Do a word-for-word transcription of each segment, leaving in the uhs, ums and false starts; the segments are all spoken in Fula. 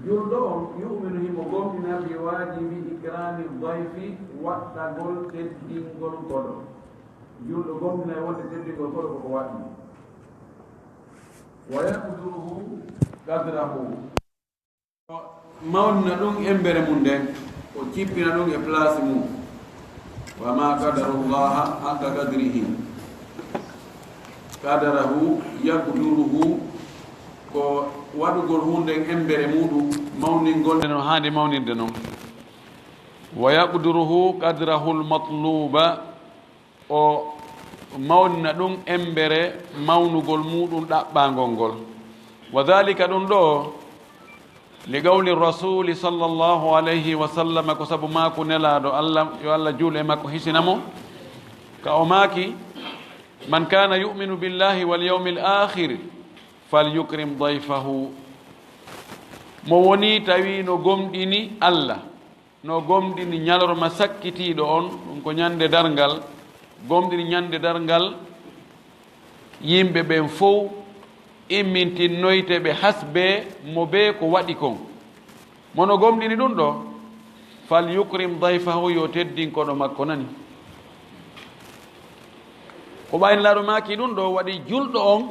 Julɗo on yu'minu himo gomɗina bi waajibi ikrami dayfi, waɗɗagol teddingol koɗo. Julɗo gomɗina e wonde teddingol koɗo ko ko waɗɗi. Wa yaqduruhu qadrahu. Mawnina ɗum embere mum nden, o jippina ɗum e place mum. Wa ma qadarullaha haqqa qadrihi. Qadarahu yaqduruhu, ko waɗugol hunden embere muɗum, mawningol nde no haandi mawninde non. Wa yaqduruhu qadrahul matluba, o mawnina ɗum embere mawnugol muɗum ɗaɓɓangol ngol. Wa dhalika, ɗum ɗo, li qawli rasuli sallallahu alayhi wa sallam, ko sabu maaku Nelaaɗo Allah, yo Allah juul e makko hisina mo, ka o maaki: "Man kana yu'minu billahi wal yawmil akhir falyukrim dayfahu." Mo woni tawi no gomɗini Allah, no gomɗini ñalorma sakkitiiɗo on, ɗum ko ñande darngal, gomɗini ñande darngal, yimɓe ɓen fow immintinnoyte ɓe hasbee mo bee ko waɗi kon. Mo no gomɗini ɗum ɗo, "Fal yukrim dayfahu", yo teddin koɗo makko nani. Ko ɓay Nelaaɗo maaki ɗum ɗo, waɗi julɗo on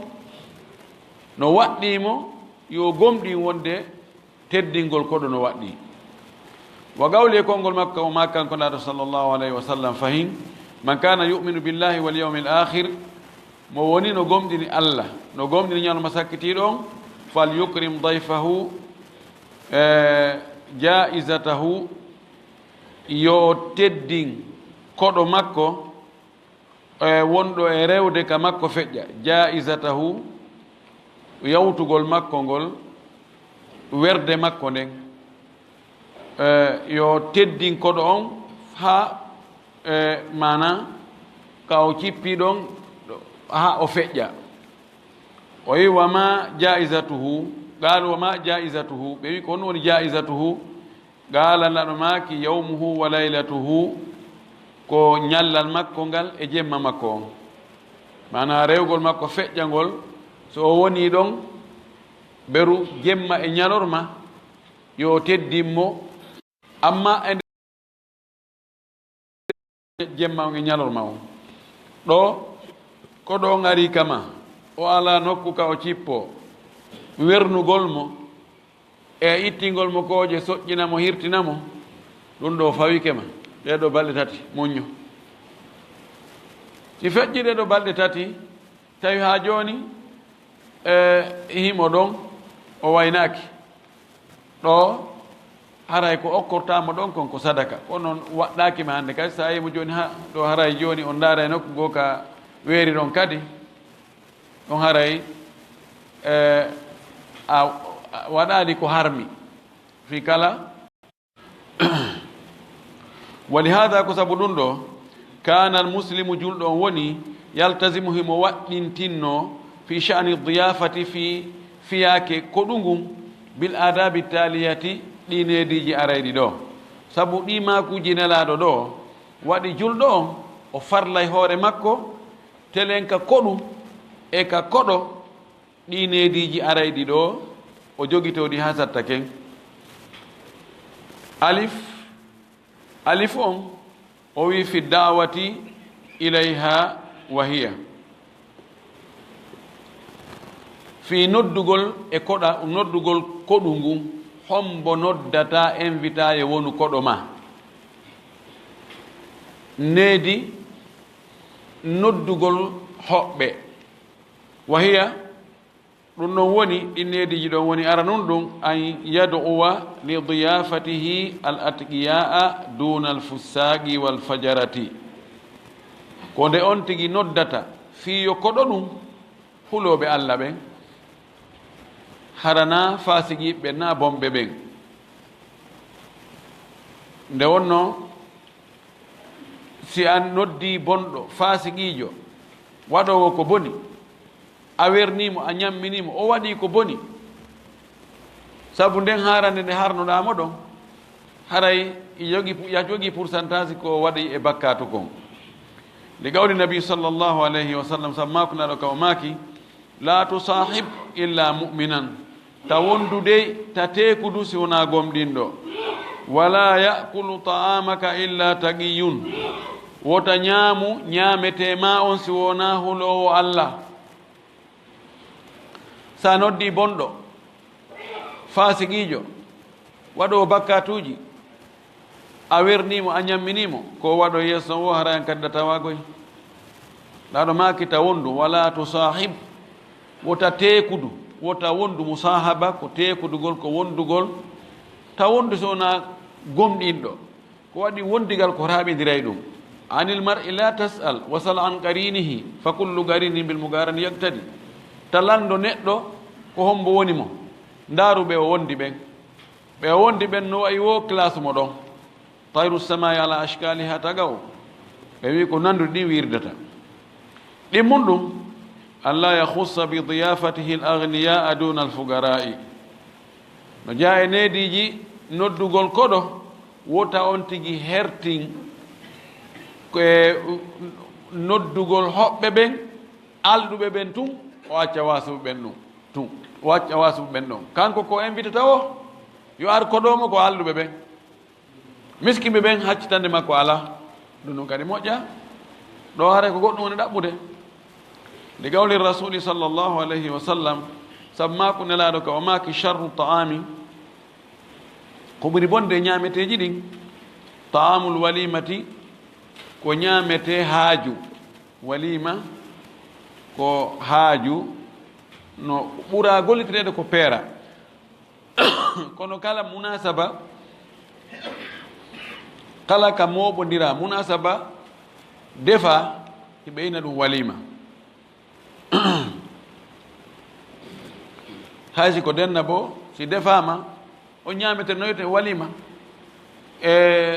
no waɗɗii mo yo gomɗin wonde teddingol koɗo no waɗɗii. Wa qawli, e konngol makko, o maaki kanko Nelaaɗo sallallahu alayhi wa sallam fahin: "Man kana yu'minu billahi wal yawmil akhir", mo woni no gomɗini Allah, no gomɗini ñalorma sakkitiiɗo on, "fal yukrim dayfahu", e, jaizatahu, yo teddin koɗo makko, e, wonɗo e rewde ka makko feƴƴa, jaizatahu, yawtugol makko ngol, werde makko nden, e, yo teddin koɗo on haa, e, maana ka o cippi ɗon haa o feƴƴa. O wi: "Wa ma jaizatuhu?" Qaalu: "Wa ma jaizatuhu?" Ɓe wi: "Ko honɗum woni jaizatuhu?" Qaala, Nelaaɗo maaki: "Yawmuhu wa laylatuhu", ko ñallal makko ngal e jemma makko on. Maanaa rewgol makko feƴƴangol, so o wonii ɗon, beru jemma e ñalorma, yo o teddin mo. Amma e nder jemma on e ñalorma on, ɗo, koɗo on arii ka maa, o alaa nokku ka o cippoo, wernugol mo, e ittingol mo kooƴe, soƴƴina mo, hirtina mo, ɗum ɗo fawike ma. Ɗee ɗoo balɗe tati, muñño. Si feƴƴii ɗee ɗoo balɗe tati, tawi haa jooni, e, himo ɗon, o waynaaki. Ɗo, haray ko okkortaa mo ɗon kon ko sadaka. Kono waɗɗaaki ma hannde. Kadi, so a yii mo jooni, ha, ɗo haray jooni on ndaaray nokku goo ka weeri ɗon kadi. Ɗon haray, e, a, a waɗaali ko harmi. Fii kala. Wa li haada, ko sabu ɗum ɗo, kaana al muslimu, julɗo on woni, yaltazimu, himo waɗɗintinno, fi sha'ni diyaafati, fii fiyaake koɗu ngun, bil aadaabi taaliyati, ɗii neediiji arayɗi ɗo. Sabu ɗii maakuuji Nelaaɗo ɗo, waɗi julɗo on, o farlay hoore makko, telen ka koɗu e ka koɗo, ɗii neediiji arayɗi ɗo, o jogitoo ɗi haa satta ken. Alif, alif on, o wi: "Fi da'wati ilayha wa hiya." Fii noddugol e koɗa, noddugol koɗu ngun, hombo noddata, invita e wonu koɗo ma. Needi noddugol hoɓɓe. Wa hiya, ɗum ɗon woni, ɗin neediiji ɗon woni, aranun ɗum, an yad'uwa li diyaafatihi al atqiya'a duna al fussaaqi wal fajarati. Ko nde on tigi noddata fii yo koɗo ɗum hulooɓe Alla ɓen, hara naa faasiqiiɓe ɓen, naa bonɓe ɓen. Nde wonnoo, si a noddii bonɗo, faasiqiijo, waɗoowo ko boni, a wernii mo, a ñamminii mo, o waɗii ko boni, sabu nden haarande nde harnoɗaa mo ɗon, haray i yogi, ya jogii pourcentage ko o waɗi e bakkaatu kon. Li qawli Nabi sallallahu alayhi wa sallam, sabu maaku Nelaaɗo ka o maaki: "La tusahib illa mu'minan." Ta wondu dey, ta teekudu si wonaa gomɗinɗo. Wala ya'kulu ta'amaka illa taqiyun. Wota ñaamu ñaametee ma on si wonaa huloowo Alla. Sa noddi bonɗo, faasiqiijo, waɗoowo bakkatuuji, a wernii mo, a ñamminii mo, ko o waɗo yeeso o, hara en kadi ɗa tawaa goy. Ɗa ɗo maaki ta wondu, wala tusahib, wota teekudu, wota wondu, musahaba ko teekudugol, ko wondugol, ta wondu so wonaa gomɗinɗo. Ko waɗi wondigal ko raaɓindiray ɗum. Anil mar'i la tas'al, wa sal an qarinihi, fa kullu qarinin bil muqarani yaqtadi. Ta lanndo neɗɗo ko hombo woni mo. Ndaaru ɓe o wondi ɓen. Ɓe o wondi ɓen no wayi wo classe mo ɗon. Tayru samai ala ashkaliha tagaw. Ɓe wi ko nanduɗi ɗin wirdata. Ɗimmun ɗum, an la yakhussa bi diyafatihi al aghniya duna al fuqara'i. No jeyaa e neediiji noddugol koɗo, wota on tigi hertin ko e noddugol hoɓɓe ɓen, alɗuɓe ɓen tun, o acca waasuɓe ɓen ɗum tun, o acca waasuɓe ɓen ɗon. Kanko ko invitata o, yo ar koɗo mo ko alɗuɓe ɓen. Miskinɓe ɓen haccitande makko alaa, ɗum ɗum kadi moƴƴa. Ɗo haray ko goɗɗum woni ɗaɓɓude. Li qawli rasuli sallallahu alayhi wa sallam, sabu maaku Nelaaɗo ka o maaki, sharru ta'ami, ko ɓuri bonde e ñaameteeji ɗin, ta'amul walimati, ko ñaametee haaju. Walima ko haaju, no ɓura gollitireede ko peera. Kono kala munasaba, kala ka mooɓondira munasaba, defa, hiɓe ina ɗum walima. Hay si ko denna bo, si defaama, o ñaamete no wiyete walima. E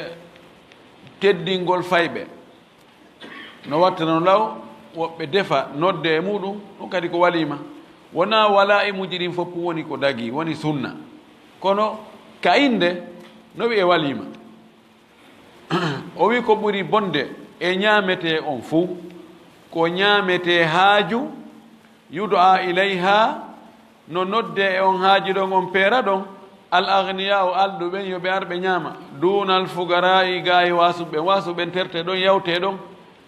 teddingol fayɓe. No wattano law, woɓɓe defa, nodde e muɗum, ɗum kadi ko walima. Wonaa walaimuji ɗin fof woni ko dagi, woni sunna. Kono ka innde, no wi'e walima. O wi ko ɓuri bonde e ñaametee on fuu, ko ñaametee haaju, yudu'a ilayha, no nodde e on haaju ɗon, on peera ɗon, al agniya'u, alɗuɓe ɓen, yo ɓe ar ɓe ñaama, duunal fugaraa'i, gaa e waasuɓe ɓen, waasuɓe ɓen terte ɗon, yawte ɗon.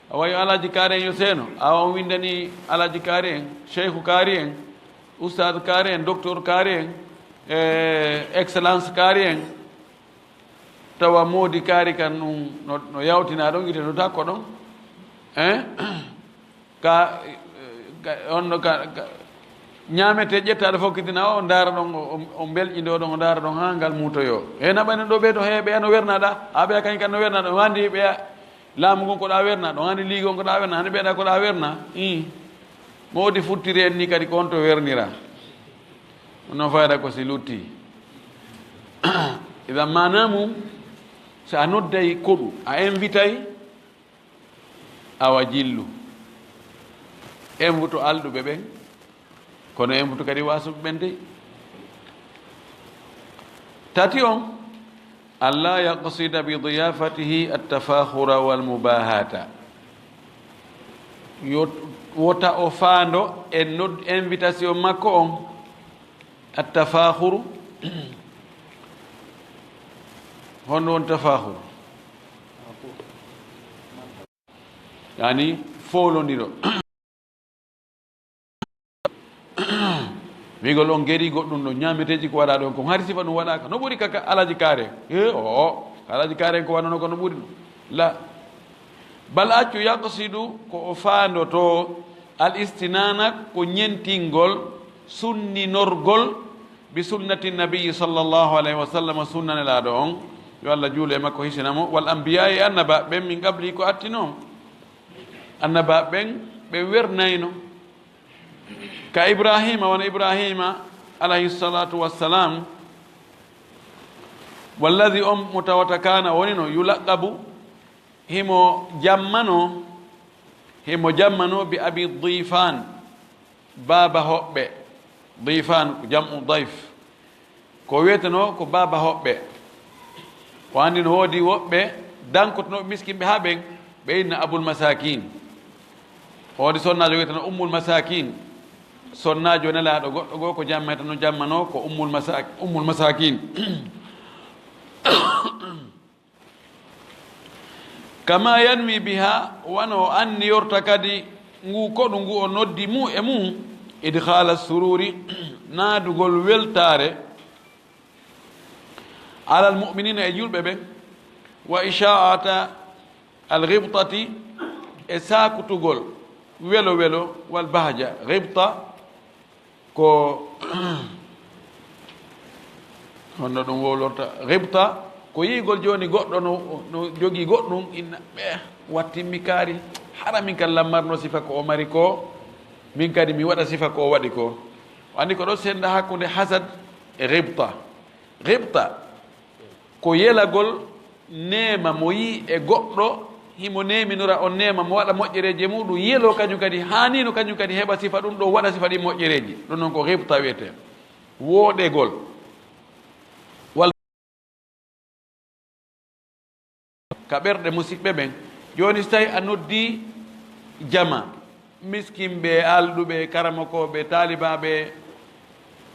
Awa yo Alhaji Kaari en yo seeno, awa on winndani Alhaji Kaari en, Sheikhu Kaari en, Ustaad Kaari en, Doktor Kaari en, e Excellence Kaari en, tawa moodi kaari kan ɗum no, no yawtina ɗon, gite no takko ɗon. Hein? Ka, ka, on no ka, ka, ñaamete ƴettaɗo fof kitina o, ndaara ɗon, o, o, o belƴindo ɗon, o ndaara ɗon haa ngal muutoyo. He naɓani ɗo ɓe to he ɓe ano wernaɗa, a ɓe kañ kan no wernaɗa, o andi ɓe laamu ngon ko ɗa werna, ɗon andi liigo on ko ɗa werna, hande ɓe ɗa ko ɗa werna. I. Moodi futtiri en ni kadi ko on to wernira. Ɗum noon fayda ko si lutti. Idan maanaa mum, so a nodday koɗu, a invitay, awa jillu. Invito alɗuɓe ɓen, kono invito kadi waasuɓe ɓen dey. Tati on, an la yaqsida bi diyafatihi attafakhura wal mubahata. Yo wota o faando e nod-, invitation makko on, attafakhuru. Honno woni tafakhuru? Yani, foolondiro. Wigol on geri goɗɗum ɗo, ñaameteeji ko waɗa ɗon kon, hari sifa ɗum waɗaaka. No ɓuri ka, ka Alhaji Kaari en. E, o, o, ka Alhaji Kaari en ko wanono ko no ɓuri ɗum. La. Bal accu yaqsidu ko o faandoto al istinana ko ñentingol, sunninorgol, bi sunnati nabiyyi sallallahu alayhi wa sallam, sunna Nelaaɗo on. Yo Allah juulu e makko, hisina mo. Wal anbiya e annaba ɓen min qabli ko attino. Annaba ɓen ɓe wernayno. Ka Ibrahima, wano Ibrahima alayhi salatu wassalam, walladi on mo tawata kana wonino yulaqabu, himo jammano, himo jammano bi abi difan, baaba hoɓɓe. Difan ko jam'u dayf. Ko wiyetenoo ko baaba hoɓɓe. O anndi no woodi woɓɓe dankotonooɓe miskinɓe haa ɓen, ɓe inna Abul Masakin. O woodi sonnaajo wiyetenoo Ummul Masakin. Sonnaajo nelaaɗo goɗɗo goo ko jammayta no jammanoo ko ummul masak-, ummul masakin. Kama yanwi biha, wano o anniyorta kadi ngu koɗu ngu o noddi mu e mum, idkhala sururi, naadugol weltaare, alal mu'minina, e julɓe ɓen, wa isha'ata al ghibtati, e saakutugol welo welo, wal bahja, ghibta, ko honno ɗum wowlorta? Ghibta ko yi'ugol jooni goɗɗo no, no jogii goɗɗum, inna ɓe wattinmi kaari, hara min kan lammarno sifa ko o mari ko, min kadi mi waɗa sifa ko o waɗi ko. O anndi ko ɗo sennda hakkunde hasad e ghibta. Ghibta ko yelagol neema mo yi'i e goɗɗo, himo neeminora on neema, mo waɗa moƴƴereeji e muɗum, yeloo kañum kadi, haaniino kañum kadi heɓa sifa ɗum ɗo, waɗa sifa ɗin moƴƴereeji. Ɗum noon ko ghibta wiyetee. Wooɗegol. Wal-, ka ɓerɗe musiɓɓe ɓen. Jooni, si tawii a noddii jama, miskinɓe, alɗuɓe, karamokooɓe, taalibaaɓe,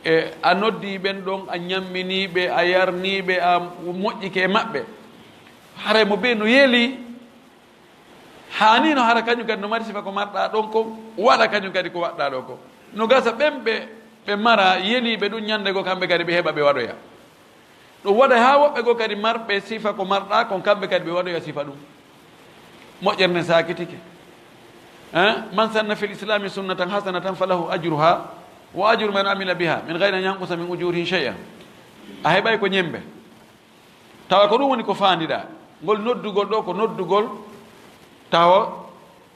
e a noddii ɓen ɗon, a ñamminii ɓe, a yarnii ɓe, a moƴƴike e maɓɓe. Haray mo bee no yeli, haaniino hara kañum kadi no mari sifa ko marɗaa ɗon kon, waɗa kañum kadi ko waɗɗaa ɗoo kon. No gasa ɓen ɓe, ɓe mara yeliiɓe ɗum ñannde goo, kamɓe kadi ɓe heɓa ɓe waɗoya. Ɗum waɗay haa woɓɓe goo kadi marɓe sifa ko marɗaa kon, kamɓe kadi ɓe waɗoya sifa ɗum. Moƴƴere nden saakitike. Eh? Man sanna fil islami sunnatan hasanatan falahu ajruha wa ajru man amila biha min ghayri an yanqusa min ujurihim shay'a. A heɓay ko ñembe. Tawa ko ɗum woni ko faandiɗaa. Ngol noddugol ɗoo ko noddugol tawa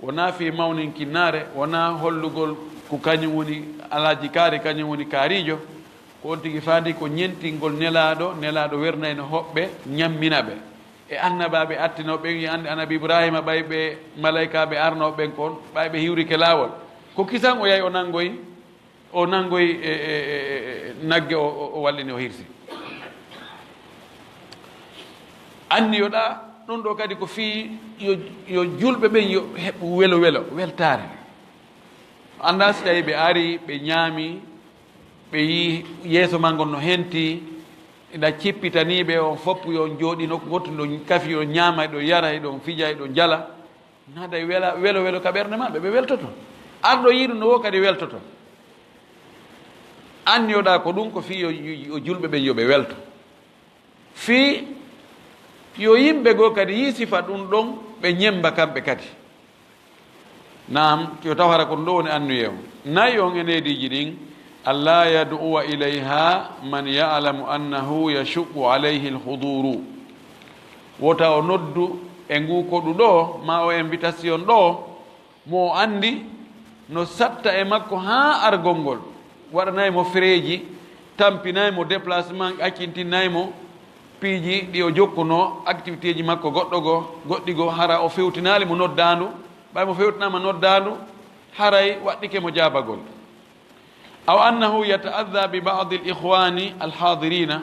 wonaa fii mawninkinnaare, wonaa hollugol ko kañum woni alhaji kaari, kañum woni kaariijo. Ko on tigi faandi ko ñentingol Nelaaɗo, Nelaaɗo wernayno hoɓɓe, ñammina ɓe. E annabaaɓe attinoo ɓen, yo annde annabi Ibraahiima, ɓay ɓe malaykaaɓe arnoo ɓen kon, ɓay ɓe hiwrike laawol. Ko kisan o yahi o nanngoyi, o nanngoyi e, e, e, e, e nagge o, o, o wallini o hirsi. Anniyoɗaa ɗum ɗoo kadi ko fii yo, yo julɓe ɓen yo heɓu welo welo, weltaare. Anndaa si tawii ɓe arii, ɓe ñaami, ɓe yii yeeso maa ngon no henti, ina cippitanii ɓe, on fof yo on njooɗii nokku ngootu, ɗon kafi, ɗon ñaama, ɗon yara, ɗon fija, ɗon jala. Naaday wela-, welo welo ka ɓernde maɓɓe, ɓe weltoto. Arɗo yii ɗum no woo kadi weltoto. Anniyoɗaa ko ɗum ko fii yo, yo, yo julɓe ɓen yo ɓe welto. Fii yo yimɓe goo kadi yii sifa ɗum ɗon, ɓe ñemmba kamɓe kadi. Naam, yo taw hara ko ɗum ɗoo woni anniye on. Nayi on e neediiji ɗin, alla yad'uwa ilayha man ya'lamu annahu yashuqqu alayhi alhuduru. Wota o noddu e nguu koɗu ɗoo, maa o invitation ɗoo, mo o anndi no satta e makko haa argol ngol, waɗanay mo frais ji, tampinay mo déplacement, accintinay mo piiji ɗi o jokkunoo, activité ji makko goɗɗo goo, goɗɗi goo, hara o fewtinaali mo noddaandu, ɓay mo fewtinaama noddaandu, haray waɗɗike mo jaabagol. Aw annahu yata'adha bi ba'di al-ikhwani al-hadirina,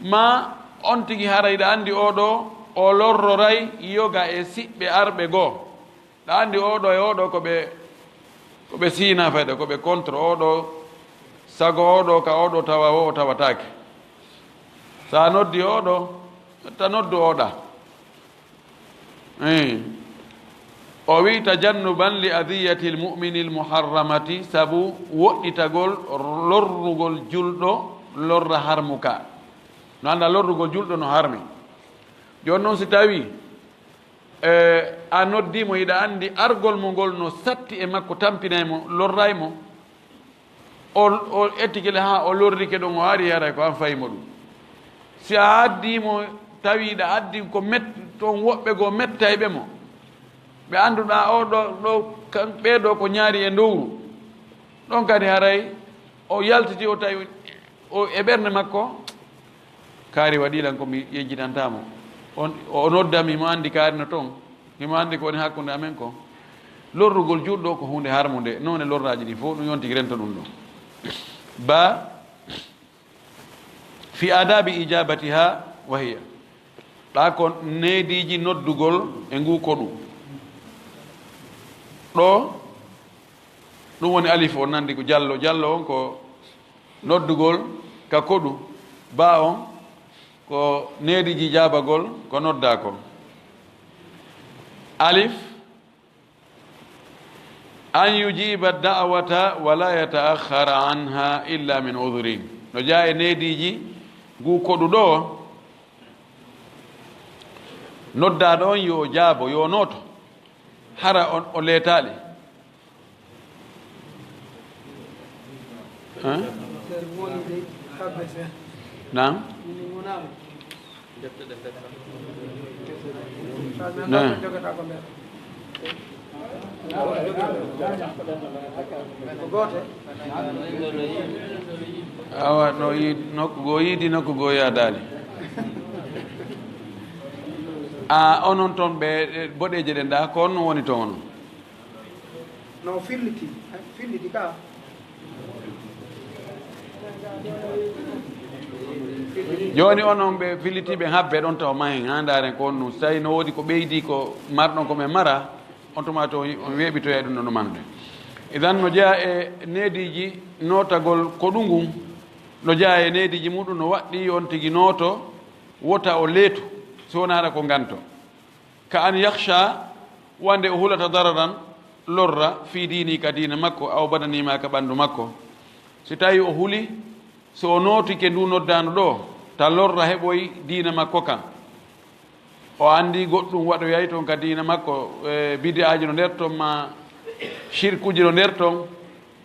maa on tigi haray ɗa anndi oo ɗoo, o lorroray yoga e siɓɓe arɓe goo. Ɗa anndi oo ɗoo e oo ɗoo ko ɓe, ko ɓe siina fayda, ko ɓe contre oo ɗoo, sago oo ɗoo ka oo ɗoo tawa woo o tawataake. So a noddi oo ɗoo, ta noddu oo ɗaa. Eh. O wi'i, tajannuban li adiyati lmu'mini lmuharramati, sabu woɗɗitagol lorrugol julɗo lorra harmuka. No annda lorrugol julɗo no harmi. Jooni noon si tawii, eh, a noddii mo, hiɗa anndi argol mo ngol no satti e makko, tampinay mo, lorray mo, o, o ettike le haa o lorrike ɗon, o ari, haray ko an fayi mo ɗum. Si a addii mo, tawi ɗa addi ko met-, toon woɓɓe goo mettayɓe mo, ɓe annduɗaa oo ɗoo, ɗoo, kan-, ɓee ɗoo ko ñaari e ndowru, ɗon kadi haray o yaltiti, o tawi o e ɓernde makko, kaari waɗii lan ko mi yejjitantaa mo. On, o noddami, mo anndi kaari no toon. Himo anndi ko woni hakkunde amen kon. Lorrugol julɗo ko huunde harmunde, noone lorraaji ɗin fof, ɗum yonti rento ɗum ɗon. Ba fi adabi ijabatiha wa hiya. Ɗa ko neediiji noddugol e ngu koɗu. Ɗo Ɗum woni alif, on nandi ko jallo. Jallo on ko noddugol ka koɗu, ba on ko neediiji jaabagol ko noddaa kon. Alif, an yujiba da'wata wa la yata'akhkhara anha illa min udhrin. No jeyaa e neediiji ngu koɗu ɗo, noddaaɗo on yo o jaabo, yo o nooto, hara on, o leetaali. Hein? Naam? Naam. Awa, no yiid-, nokku goo yiidi, nokku goo yaadaali. A, onon ton ɓe, e, boɗeeje ɗen ɗa, ko on woni ton onon? No filliti, filliti ka. Jooni onon ɓe fillitiiɓe habbe ɗon taw mahen, ha ndaaren ko on ɗum. So tawi no woodi ko ɓeydi ko marɗon ko men mara, on tuma to on weeɓitoya ɗum no ɗumanɓe. Idan no jeyaa e neediiji nootagol koɗu ngun, no jeyaa e neediiji muɗum no waɗɗi on tigi nooto, wota o leetu, si wonaara ko nganto. Ka an yakhsha, wande o hulata dararan, lorra, fi diini, ka diina makko, aw badani ma, ka ɓandu makko. Si tawi o huli, so o nootike ndu noddaandu ɗo, ta lorra heɓoy diina makko kan. O andi goɗɗum waɗoyay ton ka diina makko, e, bid'aaji no nder ton, ma shirkuji no nder ton,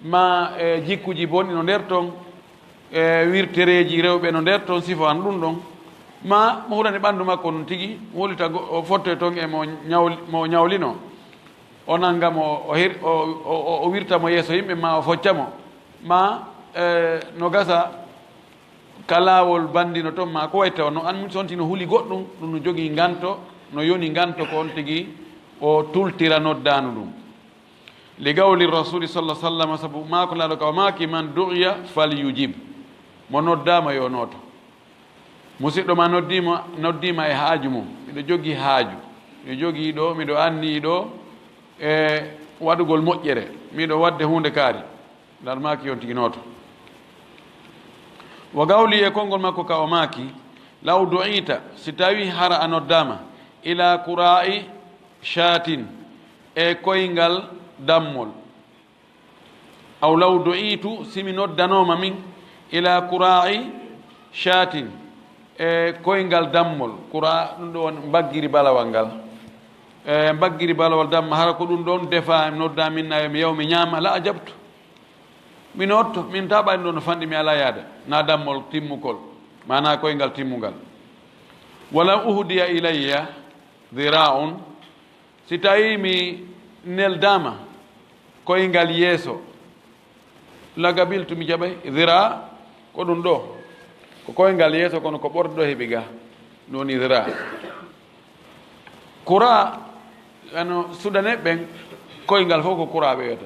ma, e, jikkuji bonɗi no nder ton, e, wirtereeji rewɓe no nder ton, sifo an ɗum ɗon. Ma mo hulani ɓandu makko nun tigi, mo hulita go-, o fottoy ton e mo ñawl-, mo ñawlino. O nanga mo, o her-, o, o, o, o wirta mo yeeso yimɓe, ma o focca mo. Ma, e, no gasa ka laawol bandino ton, ma ko wayi taw no an sontino huli goɗɗum, ɗum no jogii nganto, no yoni nganto ko on tigi o tultira noddaanu ɗum. Li qawli Rasuli sallallahu alaihi wasallam, sabu maako laaɗo ka o maaki, "Man du'iya falyujib." Mo noddaama yo nooto. Musiɗɗo ma noddiima, noddiima e haaju mum. Miɗo jogii haaju. Miɗo jogii ɗo, miɗo annii ɗo e waɗugol moƴƴere. Miɗo waɗde huunde kaari. Laaɗo maaki yo on tigi nooto. Wa qawli, e konngol makko ka o maaki, "Law du'ita", si tawi hara a noddaama, "ila kura'i shatin", e koyngal dammol. Aw law du'itu, si mi noddanooma min, "ila kura'i shatin", e koyngal dammol. Kura, ɗum ɗo woni mbaggiri balawal ngal. E mbaggiri balawal damma, hara ko ɗum ɗon defa, mi nodda min na yo mi yaw mi ñaama, "la ajabtu". Mi notto, min taɓani ɗo no fanɗi, mi alaa yaade. Na dammol timmukol, maanaa koyngal timmungal. "Wala uhdiya ilayya dhira'un", si tawi mi neldaama koyngal yeeso, "la qabiltu", mi jaɓay. Dhira' ko ɗum ɗo, ko koyngal yeeso, kono ko ɓorɗo heɓi ga, ɗum woni dhira'. Kura, ano, Sudanee ɓen, koyngal fof ko kura ɓe wiyata.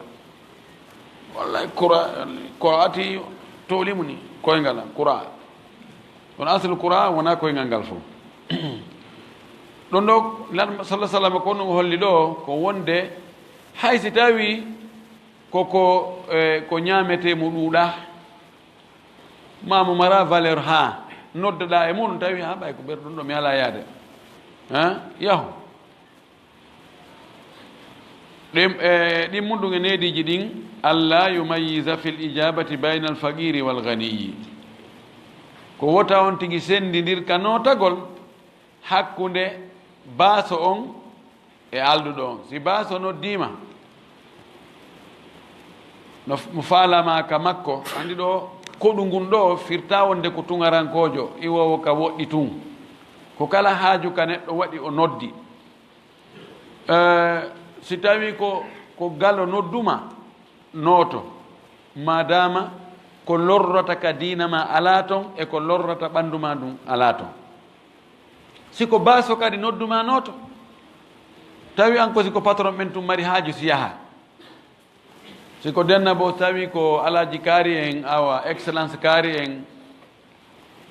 Wallahi, kura, ko ati towlimu ni, koyngal am, kura. Kono aslu kura wona koyngal ngal fof. Ɗum ɗo, Laamɗo sallallahu alaihi wasallam ko ɗum holli ɗo, ko wonde hay si tawi ko, ko, e, ko ñaametee mo ɗuuɗa, ma mo mara valeur ha noddoɗa e muɗum, tawi ha ɓay ko ɓer ɗum ɗo mi ala yaade. Ha? Yahu. Ɗim, e, ɗimmuɗum e neediiji ɗin, "Alla yumayyiza fil ijabati bayna al faqiri wal ghaniyi." Ko wota on tigi sendindir ka nootagol hakkunde baaso on e alɗuɗo on. Si baaso noddiima, no f-, mo faalama ka makko, andi ɗo, koɗu ngun ɗo firta wonde ko tungarankoojo, iwoowo ka woɗɗi tun. Ko kala haaju ka neɗɗo waɗi o noddi. Eh, si tawi ko, ko galo nodduma, nooto, maadaama ko lorrata ka diina ma alaa ton, e ko lorrata ɓanndu ma ndun alaa ton. Si ko baaso kadi nodduma, nooto. Tawi an ko si ko patron ɓen tun mari haaju, si yaha. Si ko denna bo, tawi ko Alaaji Kaari en, awa, Excellence Kaari en,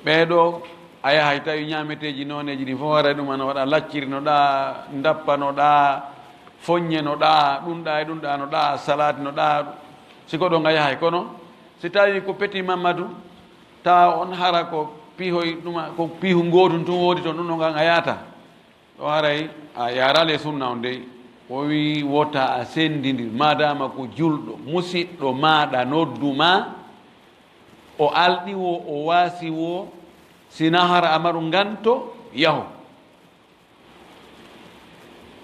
ɓee ɗoo, a yahay tawi ñaameteeji nooneeji ɗin fof, haray ɗum ana waɗa, laccirnoɗaa, ndappanoɗaa, foññenoɗaa, ɗum ɗaa e ɗum ɗaa no ɗaa, salaatinoɗaa, Si ko ɗon a yahay, kono si tawi ko Petit Mamadou, tawa on hara ko piihoy ɗuma, ko piihu ngootun tun woodi ton, ɗun ɗon kan a yaata. Ɗo haray a yaarali e sunna on dey. O wi'i, wota a senndindir, maadaama ko julɗo, musiɗɗo maaɗa noddu ma, o alɗi wo, o waasi wo, si na hara a maru nganto, yahu.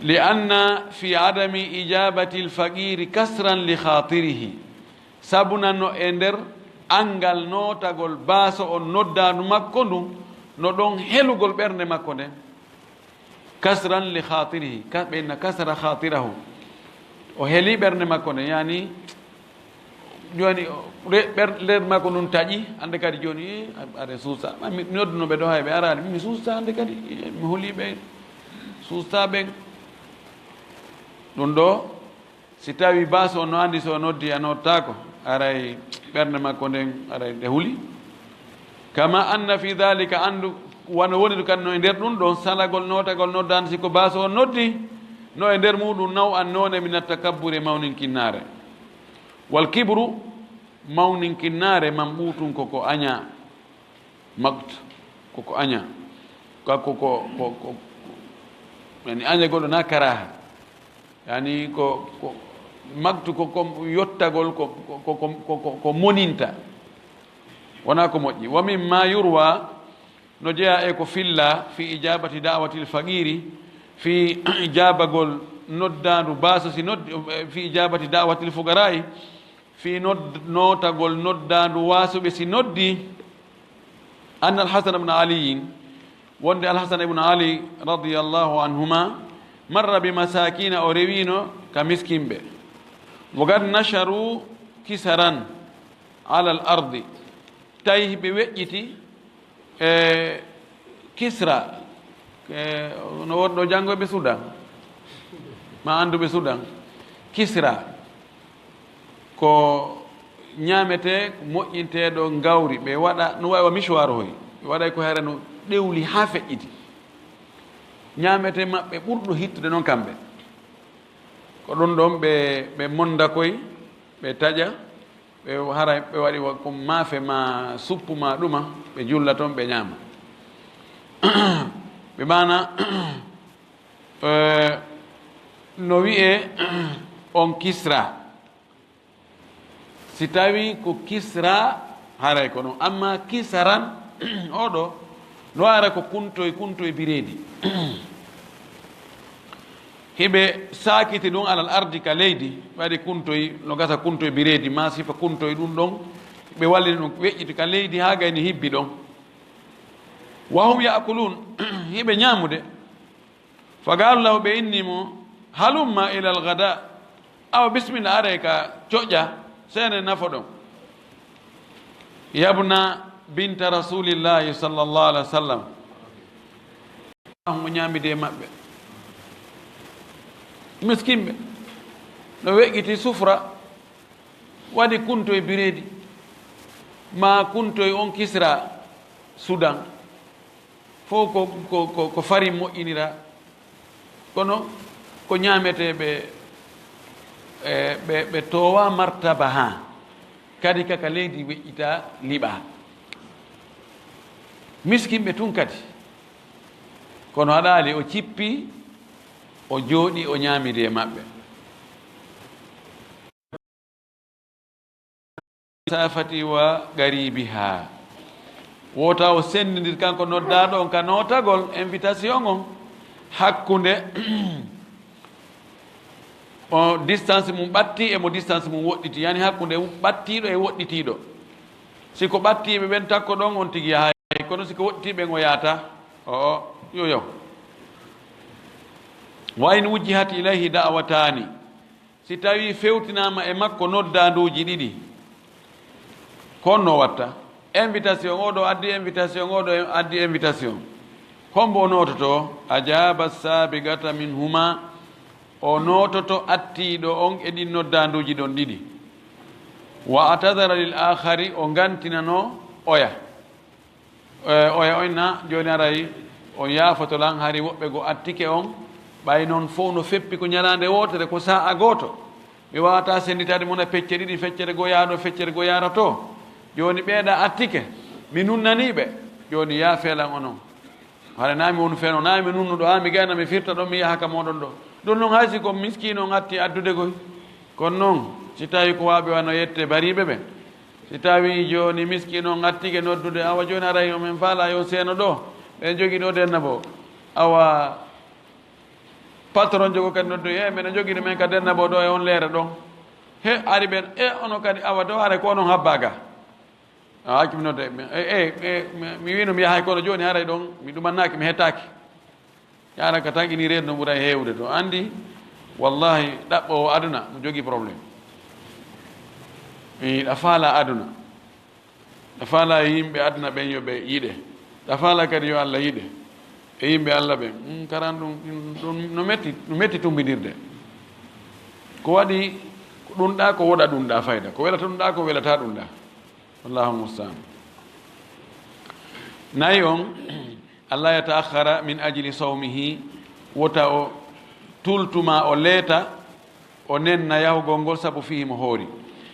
Li anna fi adami ijabati lfaqiri kasran li khatirihi, sabuna no e nder anngal nootagol baaso on noddaandu makko ndun, no ɗon helugol ɓernde makko nden. Kasran li khatirihi, ka-, ɓe inna kasara khatirahu. O heli ɓernde makko nden, yani, jooni, o, re-, ɓer-, nder makko ndun taƴi, hannde kadi jooni, eh, a-, aɗa suusa. Ma mi, mi nodduno ɓe ɗo, hay ɓe araali. Mi suusa hannde kadi, eh, mi holi ɓe suusa ɓen. Ɗun ɗo, si tawi baaso on no anndi so o noddi, a nottaako, aray ɓernde makko nden, aray nde huli. Kama anna fi dhalika, anndu wano woni ɗun kadi no e nder ɗun ɗon, salagol nootagol noddaandu, si ko baaso on noddi, no e nder muuɗun naw an noone min attakabburi, mawninkinnaare. Wal kibru, mawninkinnaare, man ɓuutun ko ko aña. Maqt, ko ko aña. Ka ko, ko, ko, ko, yani añagol na karaha. Yani ko, ko, maqtu ko, ko yottagol, ko, ko, ko, ko, ko, ko moninta. Wona ko moƴƴi. Wa mimma yurwa, no jeyaa e ko filla, fi ijabati da'watil faqiri, fi ijabagol noddaandu baaso si noddi, fi ijabati da'watil fuqara'i, fii nodd-, nootagol noddaandu waasuɓe si noddi, anna Alhasana ibn Aliyin, wonde Alhasana ibn Ali radiyallahu anhuma, marra bi masakina, o rewiino ka miskinɓe. Wa gad nasharu kisaran ala al ardi, tawi ɓe weƴƴiti e Kisra, e, no wonɗo janngoyɓe Sudan, ma annduɓe Sudan. Kisra ko ñaametee, moƴƴinteeɗo ngawri, ɓe waɗa, no wayi wa micwar hoy, ɓe waɗay ko hare no ɗewli haa feƴƴiti. Ñaametee maɓɓe ɓurɗo hittude noon kamɓe. Ko ɗum ɗoon ɓe, ɓe monda koy, ɓe taƴa, ɓe haray ɓe waɗi wa-, ko maafe ma suppu ma ɗuma, ɓe julla toon, ɓe ñaama. Ɓe maana, eh, no wi'ee on Kisra. Si tawii ko Kisra, haray ko noon. Amma Kisaran, oo ɗoo, no ara ko kuntoy, kuntoy bireedi. Hiɓe saakiti ɗum alal ardi ka leydi, ɓe waɗi kuntoy, no gasa kuntoy bireedi, maa sifa kuntoy ɗum ɗon, ɓe wallini ɗum, weƴƴiti ka leydi haa gayni hibbi ɗon. Wa hum ya'kulun, hiɓe ñaamude. Fa qaalu lahu, ɓe inni mo, halumma ilal gada, awa bismilla, aree ka coƴƴa, seene nafoɗon. Yabna binta Rasulillahi sallallahu alaihi wasallam. Mo ñaamide e maɓɓe. Miskinɓe. No weƴƴiti sufra, waɗi kuntoy bireedi, maa kuntoy on Kisra Sudan. Fof ko, ko, ko, ko fari moƴƴinira. Kono ko ñaametee ɓe, e, ɓe, ɓe toowa martaba haa. Kadi kaka leydi weƴƴita liɓa. Miskinɓe tun kadi. Kono haɗaali o cippi, o jooɗi, o ñaamidi e maɓɓe. Safati wa qaribiha. Wota o senndindir kanko noddaaɗo on ka nootagol invitation on hakkunde o distance mum ɓatti e mo distance mum woɗɗiti, yani hakkunde ɓattiiɗo e woɗɗitiiɗo. Si ko ɓattiiɓe ɓen takko ɗon, on tigi yahay, kono si ko woɗɗitiiɓe ɓen o yaata, o, o, yo, yo. Wa in wujjihat ilayhi da'watani. Si tawii fewtinaama e makko noddaanduuji ɗiɗi, ko honno o watta? Invitation, oo ɗoo addi invitation, oo ɗoo addi invitation. Hombo o noototoo? Ajaaba saabigata minhuma, o noototo attiiɗo on e ɗin noddaanduuji ɗon ɗiɗi. Wa atadara lil aakhari, o ngantinanoo oya. E, oya on na, jooni aray on yaafoto lan, hari woɓɓe goo attike on, ɓay non fow no feppi ko ñalaande wootere, ko saa'a gooto. Mi waawata sennditaade mo na pecce ɗiɗi, feccere goo yaha ɗo, feccere goo yahra to. Jooni ɓeeɗa attike, mi nunnanii ɓe. Jooni yaa feelan onon. Hara naa mi wonu feeno, naa mi nunnuɗo, haa mi gayna, mi firta ɗon, mi yaha ka mooɗon ɗo. Ɗum noon hay si ko miskiino on atti addude koy. Kono noon, si tawii ko waaɓe wano yette bariiɓe ɓe, si tawii jooni miskiino on attike noddude, awa jooni haray yo min faalaa yo seeno ɗo, ɓen jogii ɗo denna bo. Awa patron jogo kadi noddu, "E, meɗen jogii ɗumen ka denna bo ɗo e on leere ɗon." He, ari ɓen, "E, ono kadi, awa ɗo haray ko onon habbaa ga." A accu mi nodde, mi, e, e, e, mi, mi wiino mi yahay kono jooni haray ɗon, mi ɗumannaaki, mi hettaaki. Yaara ka tan ini reedu no ɓuray heewde to. Anndi, wallahi, ɗaɓɓoowo aduna, mo jogii problème. E, ɗa faala aduna. Ɗa faala yimɓe aduna ɓen yo ɓe yiɗe. Ɗa faala kadi yo Allah yiɗe. E yimɓe Allah ɓen. Mm, karan ɗum, ɗum, ɗum no metti, no metti tumbindirde. Ko waɗi ko ɗum ɗa, ko woɗa ɗum ɗa fayda. Ko welata ɗum ɗa, ko welata ɗum ɗa. Wallahu musta'an. Nayi on, alla yata'akhkhara min ajli sawmihi, wota o tultuma, o leeta, o nenna yahugol ngol sabu fii mo hoori.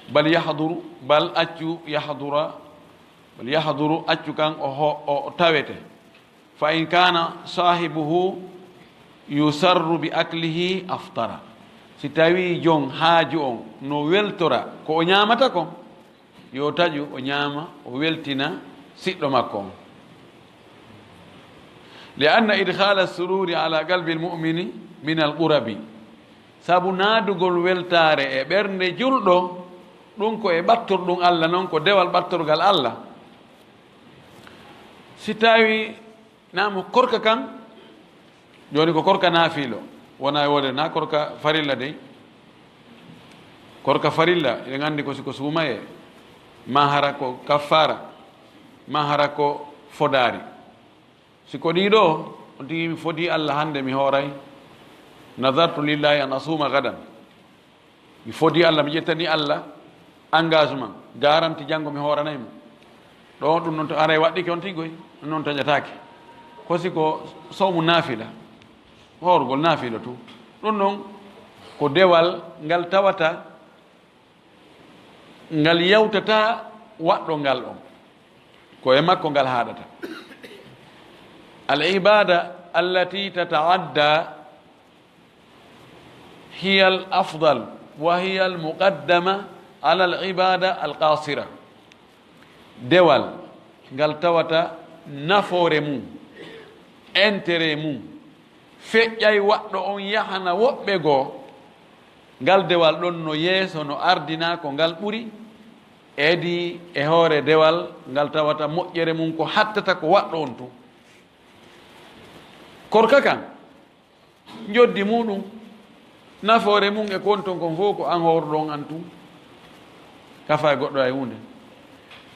Bal yahduru, bal accu yahdura, bal yahduru, accu kan o ho-, o tawete. Fa in kana sahibuhu yusarru bi aklihi aftara. Si tawi jon haaju on no weltora ko o ñaamata kon, yo taƴu o ñaama, o weltina siɗɗo makko on. Li anna idkhala sururi ala qalbi almu'mini min alqurabi. Sabu naadugol weltaare e ɓernde julɗo, ɗum ko e ɓattorɗum Allah non, ko dewal ɓattorgal Allah. Si tawi na mo korka kan, jooni ko korka naafiilo, wona e wode na korka farilla dey. Korka farilla, eɗen anndi ko si ko suumayee, ma hara ko kaffaara, ma hara ko fodaari. Si ko ɗii ɗoo, on tigi mi fodii Allah hannde mi hooray, nadartu lillahi an asuma gadan. Mi fodii Allah, mi ƴettanii Allah engagement, garanti janngo mi hooranay mo. Ɗo ɗum noon to aray waɗɗike on tigi koy, ɗum noon taƴataake. Ko si ko sawmu naafila, hoorugol naafila tun. Ɗum noon ko dewal ngal tawata ngal yawtata waɗɗo ngal on. Ko e makko ngal haaɗata. Al ibada allati tataadda hiya al afdal wa hiya al muqaddama ala al ibada al qasira. Dewal ngal tawata nafoore mum, intérêt mum, feƴƴay waɗɗo on yahana woɓɓe goo, ngal dewal ɗon no yeeso, no ardinaa ko ngal ɓuri, edi e hoore dewal ngal tawata moƴƴere mum ko hattata ko waɗɗo on tun. Korka kan, njoddi muɗum, nafoore mum e kon ton kon fof ko an hoorɗo on an tun. Kafa e goɗɗo hay huunde.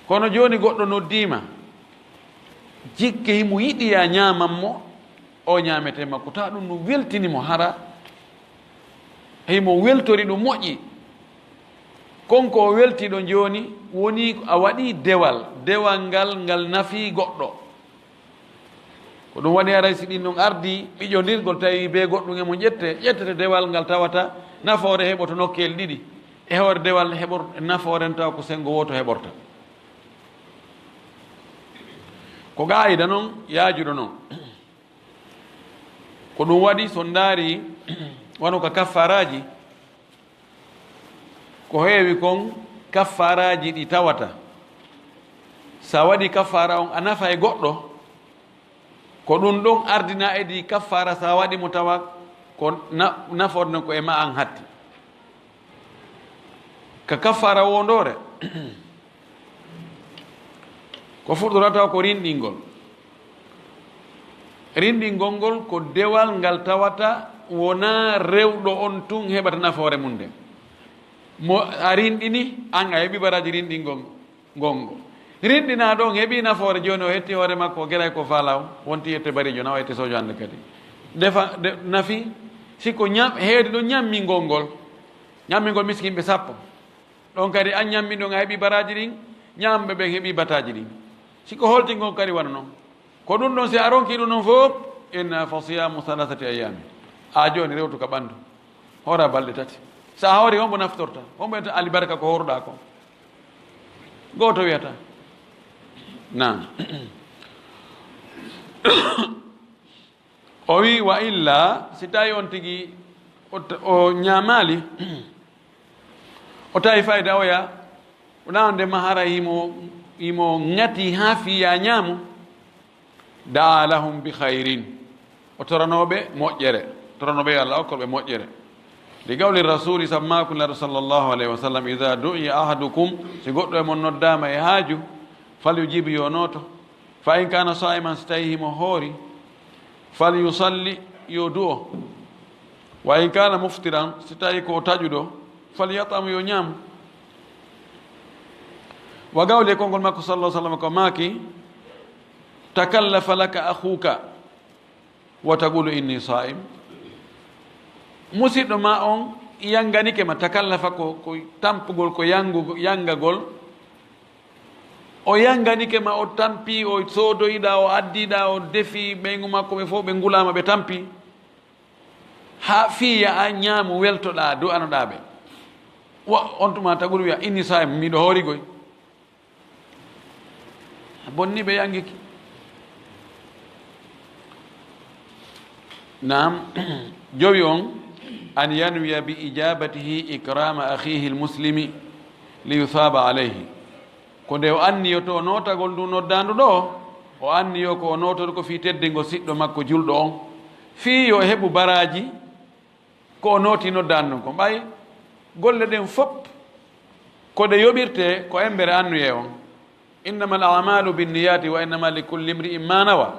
Kono jooni goɗɗo noddiima, jikke himo yiɗi ya ñaaman mo, o ñaametee makko, tawa ɗum no weltini mo hara. Himo weltori ɗum moƴƴi. Kon ko o welti ɗo jooni, woni a waɗi dewal, dewal ngal, ngal nafii goɗɗo. Ko ɗum waɗi aray si ɗin ɗon ardii, ɓiƴondirgol tawi bee goɗɗum e mum ƴette, ƴettete dewal ngal tawata nafoore heɓoto nokkeel ɗiɗi. E hoore dewal heɓor-, nafoore n tawa ko senngo wooto heɓorta. Ko qaayida non, yaajuɗo non. Ko ɗum waɗi so ndaari wano ka kaffaaraaji, ko heewi kon kaffaaraaji ɗi tawata. Sa waɗi kaffaara on a nafa e goɗɗo, ko ɗum ɗon ardina e ɗi kaffaara sa waɗi mo tawa ko na-, nafoore nden ko e ma an hatti. Ka kaffaara wondoore, ko fuɗɗorata ko rinɗingol. Rinɗingol ngol ko dewal ngal tawata wonaa rewɗo on tun heɓata nafoore mum nden. Mo a rinɗini, an a heɓi baraaji rinɗingol ngol. Rinɗinaaɗo on heɓi nafoore, jooni o hetti hoore makko, o geray ko faala o, wonti yette bariijo na, o yette sojo hannde kadi. Defa, de, nafi, si ko ñam-, heedi ɗo ñammingol ngol, ñammingol miskinɓe sappo. Ɗon kadi an ñamminɗon a heɓi baraaji ɗin, ñamɓe ɓen heɓi bataaji ɗin. Si ko holtingol kadi wano non. Ko ɗum ɗon si a ronki ɗum ɗon fof, inna fa siyamu thalathati ayami. A jooni rewtu ka ɓanndu. Hora balɗe tati. So a hawri, hombo naftorta? Hombo wiyata alibarka ko hawruɗaa ko? Gooto wiyata. Naam. O wi, wa illa, si tawi on tigi o, o ñaamaali, o tawi fayda oya, wona on nde mahara himo, himo ŋati haa fiya ñaamu, daa lahum bi khayrin, o toranooɓe moƴƴere, toranooɓe yo Allah okkor ɓe moƴƴere. Li qawli rasuli, sabu maaku Nulaaɗo sallallahu alayhi wa sallam, ida du'iya ahadukum, si goɗɗo e mon noddaama e haaju, falyujib, yo nooto. Fa in kana sa'iman, si tawi himo hoori, falyusalli, yo du'o. Wa in kana muftiran, si tawi ko o taƴuɗo, falyat'am, yo ñaam. Wa qawli, e konngol makko sallallahu alaihi wasallam ko maaki, takallafa laka akhuka wa taqulu inni sa'im. Musiɗɗo ma on yanganike ma, takallafa ko, ko tampugol, ko yangu-, yangagol. O yanganike ma, o tampi, o soodoyiɗa, o addiɗa, o defi ɓeyngu makko, ɓe fof ɓe ngulama, ɓe tampi. Ha fiya a ñaamu, weltoɗa, du'anoɗa ɓe. Wa on tuma tagul wiya, inni sa'im, miɗo hoorigoy. Bonni ɓe yangiki. Naam, jowi on, an yanwiya bi ijabatihi ikrama akhihi almuslimi li yusaba alayhi. Ko nde o anniyoto nootagol ndu noddaandu ɗo, o anniyo ko o noototo ko fii teddingol siɗɗo makko julɗo on, fii yo o heɓu baraaji ko o nooti noddaandu ndun. Ko ɓay golle ɗen fof ko ɗe yoɓirtee ko embere annuyee on. Innama al amalu binniyati wa innama li kulli imri'in ma nawa.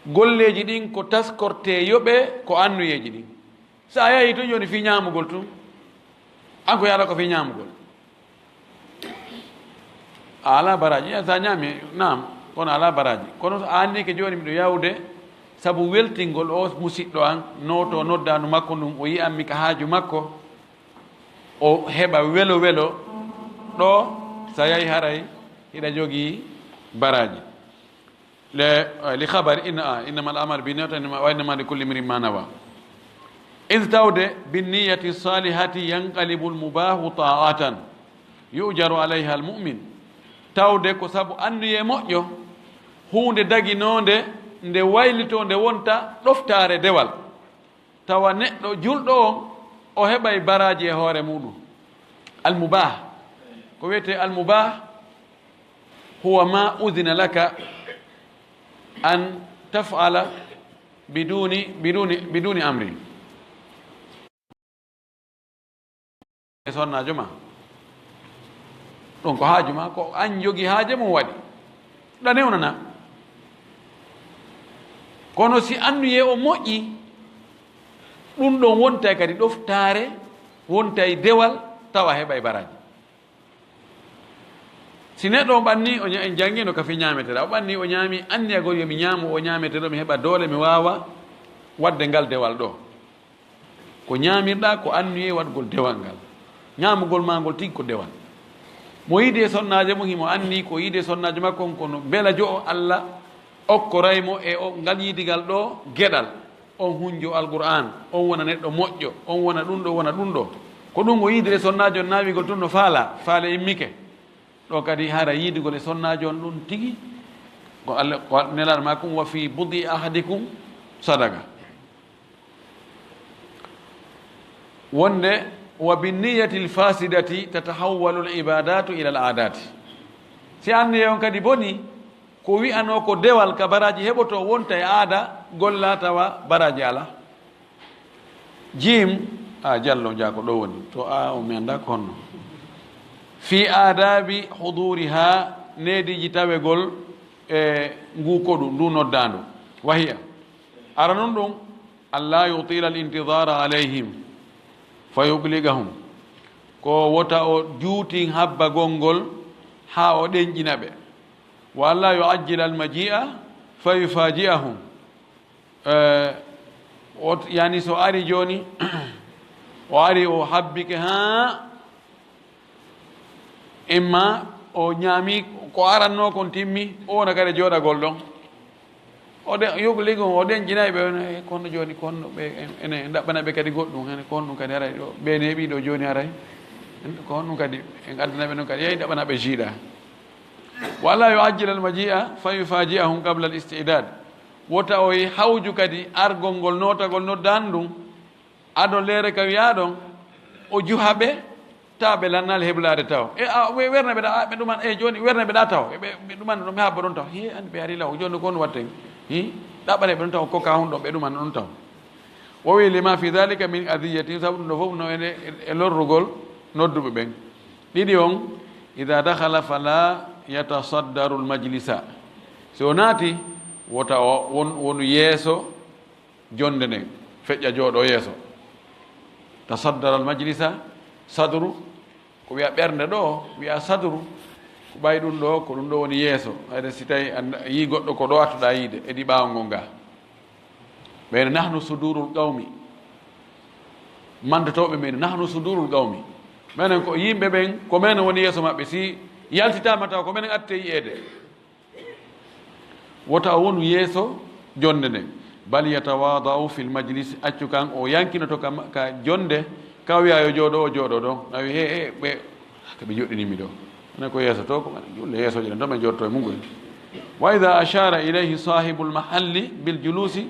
Golleeji ɗin ko taskortee yoɓee ko annuyeeji ɗin. So a yahii tun jooni fii ñaamugol tun, an ko yaata ko fii ñaamugol. A alaa baraaji. Yaa, so a ñaami, naam, kono alaa baraaji. Kono so a anniike jooni miɗo yahude sabu weltingol o musiɗɗo an, nooto noddaandu makko ndun, o yi'ammi ka haaju makko, o heɓa welo welo ɗo, so a yahii haray hiɗa jogii baraaji. Le, eh, li khabari, inna, ah, innama al amalu binniyati wa innama li kulli imri'in ma nawa. Id tawde binniyati salihati yanqalibu al mubahu ta'atan yu'jaru alayha al mu'min. Tawde ko sabu annuyee moƴƴo, huunde daginoonde nde waylitoo nde wonta ɗoftaare dewal. Tawa neɗɗo julɗo on, o heɓay baraaji e hoore muɗum. Al mubah. Ko wiyetee al mubah, huwa ma udhina laka an taf'ala biduni, biduni, biduni amri. E sonnaajo ma. Ɗum ko haaju ma, ko an jogi haaje mum waɗi. Ɗa newnana. Kono si annuyee o moƴƴi, ɗum ɗon wontay kadi ɗoftaare, wontay dewal, tawa heɓay baraaji. Si neɗɗo on ɓanni, o ña-, en janngino ka fii ñaameteɗaa. O ɓanni, o ñaami, anniyagol yo mi ñaamu o ñaameteɗo, mi heɓa doole, mi waawa waɗde ngal dewal ɗo. Ko ñaamirɗaa ko anniyee waɗgol dewal ngal. Ñaamugol maa ngol tigi ko dewal. Mo yiidi e sonnaajo mum, himo anni ko yiidi e sonnaajo makko on, kono mbela jo'o Alla okkoray mo e o, ngal yiidigal ɗo geɗal. On hunjo Alqur'aan, on wona neɗɗo moƴƴo, on wona ɗum ɗo, wona ɗum ɗo. Ko ɗum o yiidiri e sonnaajo on naawigol tun no faala, faale immike. Ɗo kadi hara yiidugol e sonnaajo on ɗum tigi, ko Alla, ko Nelaaɗo maa kum, wa fi budi ahadikum sadaqa. Wonde, wa binniyatil fasidati tatahawwalul ibadatu ilal adati. Si anniye on kadi boni, ko wi'anoo ko dewal ka baraaji heɓotoo wonta e aada, golla tawa baraaji alaa. Jiim, a jallo jaako ɗo woni, to a o mi anndaa ko honno. Fi aadabi huduriha, neediiji tawegol e nguu koɗu, nduu noddaandu. Wahiya. Aranun ɗum, an laa yutila al-intidara alayhim fa yubligahum. Ko wota o juutin habbagol ngol haa o ɗenƴina ɓe. Wa an laa yuajjila al-maji'a fa yufaji'ahum. Eh, o, yani so ari jooni, o ari o habbike haa imma o ñaami ko arannoo kon timmi, o wona kadi jooɗagol ɗon. O ɗen, yogo leydi on, o ɗen jinay ɓe, on, eh, kono jooni, kono ɓe, en, en, en ɗaɓɓana ɓe kadi goɗɗum, en, kono ɗum kadi haray ɗo, ɓe neeɓi ɗo jooni haray. En, kono ɗum kadi, en addana ɓe ɗum kadi, yehi ɗaɓɓana ɓe jiiɗa. Wa alla yu'ajjila al-maji'a fa yufaji'ahum qabla al-isti'dad. Wota o hawju kadi argol ngol, nootagol noddaani ɗum, ado leere ka wiyaa ɗon, o juha ɓe, tawa ɓe lannaali heblaade taw. E, a, we-, werne ɓe ɗa, a, ɓe ɗuman, e, jooni werne ɓe ɗa taw. E, ɓe, ɓe ɗuman ɗo, mi habba ɗon taw. Hi, anndi ɓe ari law, jooni ko on watten? Hi, ɗaɓɓane ɓe ɗon taw, kokka hun ɗon, ɓe ɗuman ɗon taw. O wi, "Lima fi dhalika min adhiyatin", sabu ɗum ɗo fof no ene e, e lorrugol nodduɓe ɓen. Ɗiɗi on, "Idha dakhala fala yatasaddaru al-majlisa." Si o naati, wota o won, wonu yeeso jonde nden, feƴƴa jooɗo yeeso. Tasaddara al majlisa, sadru, ko wiya ɓernde ɗo, wiya sadru, ko ɓay ɗum ɗo, ko ɗum ɗo woni yeeso. Hayde si tawi a yii goɗɗo ko ɗo attuɗa yiide, edi ɓaawo ngon ga. Ɓen nahnu sudurul qawmi. Mandotooɓe men, nahnu sudurul qawmi. Menen ko yimɓe ɓen, ko men woni yeeso maɓɓe. Si yaltitaama taw ko menen atte yi'eede. Wota o wonu yeeso jonde nden. Bal yatawada'u fil majlis, accu kan o yankinoto ka, ka jonde, ka wiya yo jooɗo, o jooɗo ɗon. A wi, he, he, ɓe, ka ɓe joɗɗinimi ɗo. Ene ko yeeso to, ko ɓe julle yeesoje ɗen, to ɓe jooɗoto e mum koy. Wa idha ashara ilayhi sahibul mahalli bil julusi,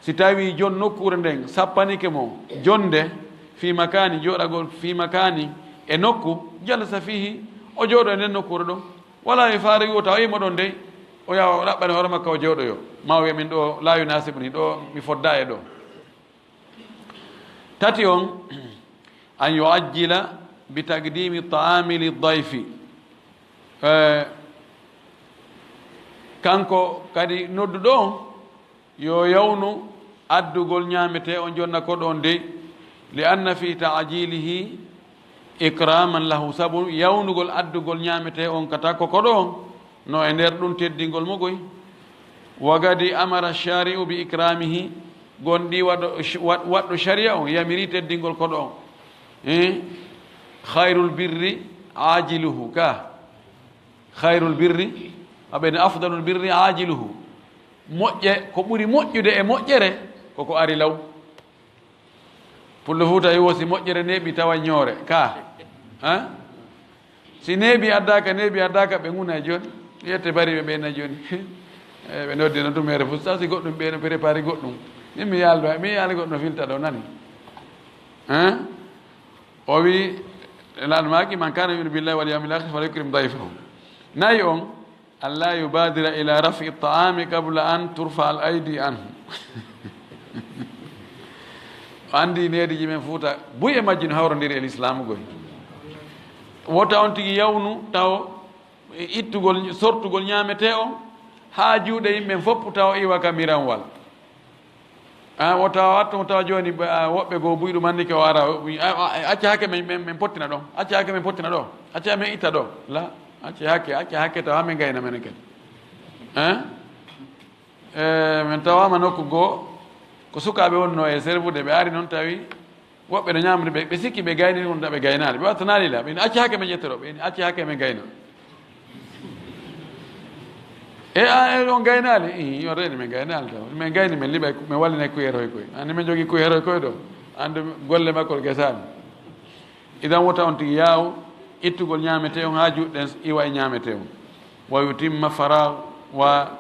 si tawi jon nokkuure nden sappanike mo jonde, fi makani, jooɗagol, fi makani, e nokku, jalasa fihi, o jooɗo e nden nokkuure ɗon. Wala e faare wi'o tawa imo ɗon dey, o yaha o ɗaɓɓane hoore makko o jooɗoyo. Ma o wi'a min ɗo la yunasibuni, ɗo mi fodda e ɗo. Tati on, an yu'ajjila bi taqdimi ta'ami li dayfi. Eh, kanko kadi nodduɗo on, yo yawnu addugol ñaametee on jonna koɗo on dey, li anna fi ta'jilihi ikraman lahu, sabu yawnugol addugol ñaametee on ka takko koɗo on, no e nder ɗum teddingol mo goy. Wa gadi amara shari'u bi ikramihi, gonɗi waɗo, waɗ-, waɗɗo shari'a on yamiri teddingol koɗo on. Eh, khairul birri ajiluhu ka. Khairul birri, aɓen afdalul birri ajiluhu. Moƴƴe, ko ɓuri moƴƴude e moƴƴere, ko ko ari law. Pullo Fuuta yo si moƴƴere neeɓi tawa ñoore, ka. Ha? Si neeɓi addaaka, neeɓi addaaka, ɓe nguna jooni. Yette bari ɓe ɓeyna jooni. Eh, ɓe noddi no tumere fof, sa si goɗɗum ɓe no prépare goɗɗum. Min mi yaaldo, mi yaali goɗɗum no filta ɗo nani. Hein? O wi, lan maaki, "Man kana yu'minu billahi wal yawmil akhir fal yukrim dayfahu." Nayi on, "Alla yubadira ila raf'i ta'ami qabla an turfa al aidi anhu." O andi neediji men Fuuta, buy e majji no hawrondiri e lislaamu goy. Wota on tigi yawnu taw ittugol, sortugol ñaametee on, haa juuɗe yimɓe fof taw iwa ka miranwal. A, o tawa wattu, o tawa jooni, a, woɓɓe goo buy ɗum anndi ke o ara, o wi, a, a, acca hakke men, men, men pottina ɗo, acca hakke men pottina ɗo, acca men itta ɗo. La, acca hakke, acca hakke tawa men gayna menen kadi. Hein? Eh, men tawama nokku goo, ko sukaaɓe wonno e servude, ɓe ari noon tawi woɓɓe no ñaamde, ɓe, ɓe sikki ɓe gayni ɗum, ɓe gaynaali. Ɓe wattanaali la, ɓe acca hakke men ƴettoro, ɓe acca hakke men gayno. E a, e on gaynaali? Ih, on reeni men gaynaali taw. Men gayni men liɓay, men wallinay kuyere hoy koy. Anndi men jogii kuyere hoy koy ɗo. Anndi golle makkol gesaani. Idan wota on tigi yaaw ittugol ñaametee on haa juuɗe ɗen iwa e ñaametee on. Wa yutimma farag, wa,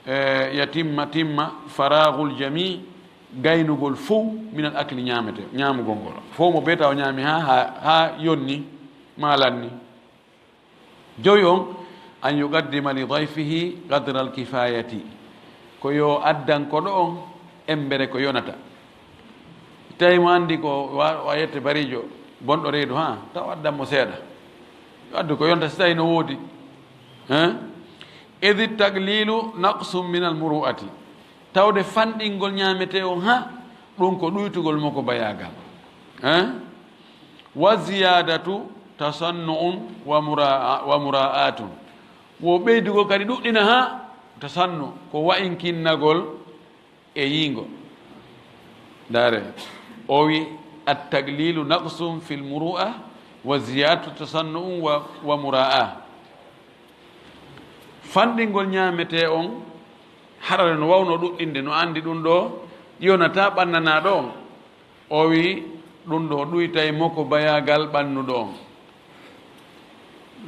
eh, yatimma, timma faragul jami, gaynugol fow minal akli ñaametee, ñaamugol ngol. Fow mo beeta o ñaami haa, haa, haa yonni, maa lanni. Jowi on, an yuqaddima li dayfihi qadra al kifayati. Ko yo addan koɗo on embere ko yonata. Tawi mo anndi ko wa, wa yette barijo, bonɗo reedu, ha, taw addan mo seeɗa. Yo addu ko yonta si tawi no woodi. Hein? Idh taqlilu naqsun min al muru'ati. Tawde fanɗingol ñaametee on, ha, ɗum ko ɗuytugol mo ko bayaagal. Hein? Wa ziyadatu tasannu'un wa mura'a-, wa mura'atun. Wo ɓeydugol kadi ɗuɗɗina, ha, tasannu, ko wa'inkinnagol e yiingo. Ndaare, o wi, "At-taqlilu naqsun fil muru'a wa ziyadatu tasannu'un wa, wa mura'a." Fanɗingol ñaametee on, Harare no wawno ɗuɗɗinde, no anndi ɗum ɗo yonataa ɓannanaaɗo on. O wi, ɗum ɗo ɗuytay moko bayaagal ɓannuɗo on.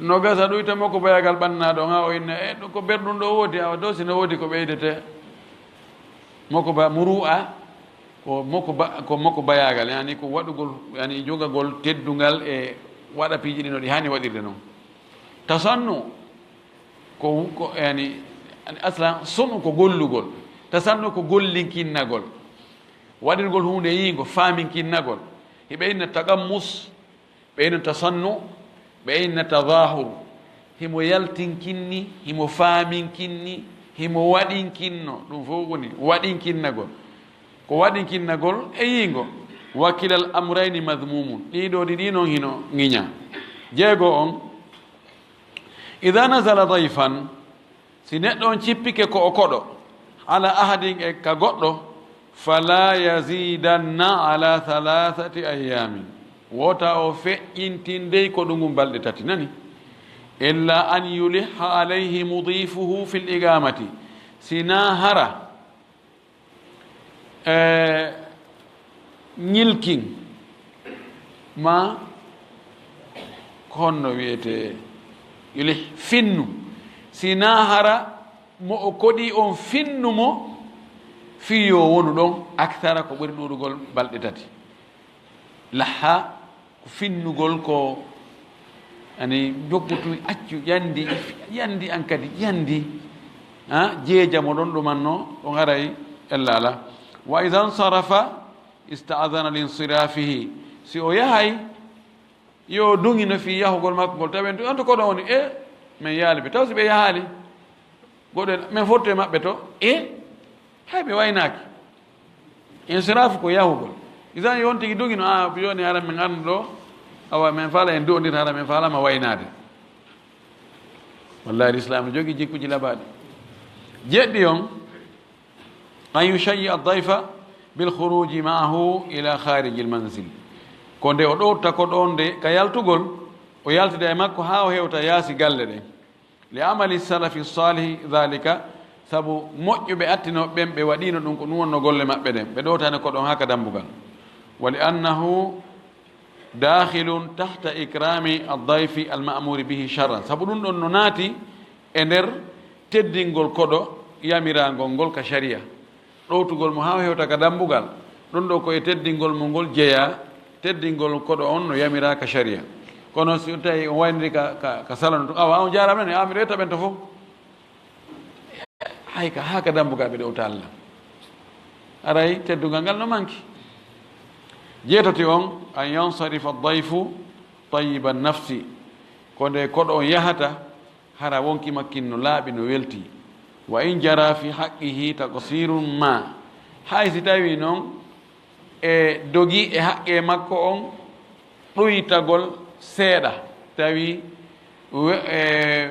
No gasa ɗuyta moko bayaagal ɓannanaaɗo on, haa o inna, e, ɗum ko berɗum ɗo woodi, awa do si no woodi ko ɓeydete. Moko ba, muru'a, ko moko ba, ko moko bayaagal, yani ko waɗugol, yani jogagol teddungal e waɗa piiji ɗi no ɗi haani waɗirde non. Tasannu, ko, ko, yani, aslan, sunu ko gollugol. Tasannu ko gollinkinnagol. Waɗirgol huunde yiingo, faaminkinnagol. Hiɓe inna taqammus, ɓe inna tasannu, ɓe inna tadahur. Himo yaltinkinni, himo faaminkinni, himo waɗinkinno. Ɗum fof woni waɗinkinnagol. Ko waɗinkinnagol e yiingo. Wa kilal amrayni madhmumun. Ɗiɗo ɗiɗi non hino ŋiña. Jeego on, idha nazala dayfan, si neɗɗo on cippike ko o koɗo, ala ahadin e ka goɗɗo, fala yazidanna ala thalathati ayyamin. Wota o feƴƴintindey koɗu ngun balɗe tati, nani? Illa an yuliha alayhi mudifuhu fil iqamati. Sina hara, e, ñilkin ma, ko honno wiyete, yuli, finnu. Sina hara mo o koɗi on finnu mo, fii yo wonu ɗon aksara ko ɓuri ɗuuɗugol balɗe tati. Laha ko finnugol ko, ani, jokkutu, accu, ƴandi, ƴandi an kadi, ƴandi. Ha, jeeja mo ɗon ɗumanno, ɗon haray ella ala. Wa idan sarafa, ista'adhana li insirafihi. Si o yahay, yo duŋino fii yahugol makko ngol. Tawen tu, on to koɗo woni, e, men yaali ɓe. Taw si ɓe yahaali, goɗɗo en, men fottu e maɓɓe to, e, hay ɓe waynaaki. Insiraafu ko yahugol. Isan yo on tigi duŋino, a, jooni hara men anndu ɗo, awa men faala en du'ondir hara men faalama waynaade. Wallahi, Lislaam no jogii jikkuji labaaɗi. Jeɗɗi on, an yushayyi ad-dayfa bil khuruji ma'ahu ila khariji al-manzil. Ko nde o ɗowta ko ɗon nde ka yaltugol, o yaltida e makko haa o hewta yaasi galle ɗen. Li amali salafi salihi dhalika, sabu moƴƴuɓe attinooɓe ɓen ɓe waɗiino ɗum ko ɗum wonno golle maɓɓe ɗen. Ɓe ɗowtaani ko ɗon haa ka dambugal. Wa li annahu dakhilun tahta ikrami ad-dayfi al-ma'muri bihi shar'an. Sabu ɗum ɗon no naati e nder teddingol koɗo yamiraangol ngol ka sharia. Ɗowtugol mo haa o hewta ka dambugal, ɗum ɗo ko e teddingol mo ngol jeyaa, teddingol koɗo on no yamiraa ka sharia. Kono si tawi on wayniri ka, ka, ka salano tun, awa, on jaaraama nani, a, miɗo etta ɓen to fof. Hay ka, haa ka dambugal ɓe ɗowta Allah. Aray teddungal ngal no manki. Jeetati on, an yansarifa dayfu tayyiban nafsi. Ko nde koɗo on yahata, hara wonki makkin no laaɓi, no welti. Wa in jara fi haqqihi taqsirun ma. Hay si tawi non e dogi e haqqe makko on ɗuytagol seeɗa, tawi we-, e,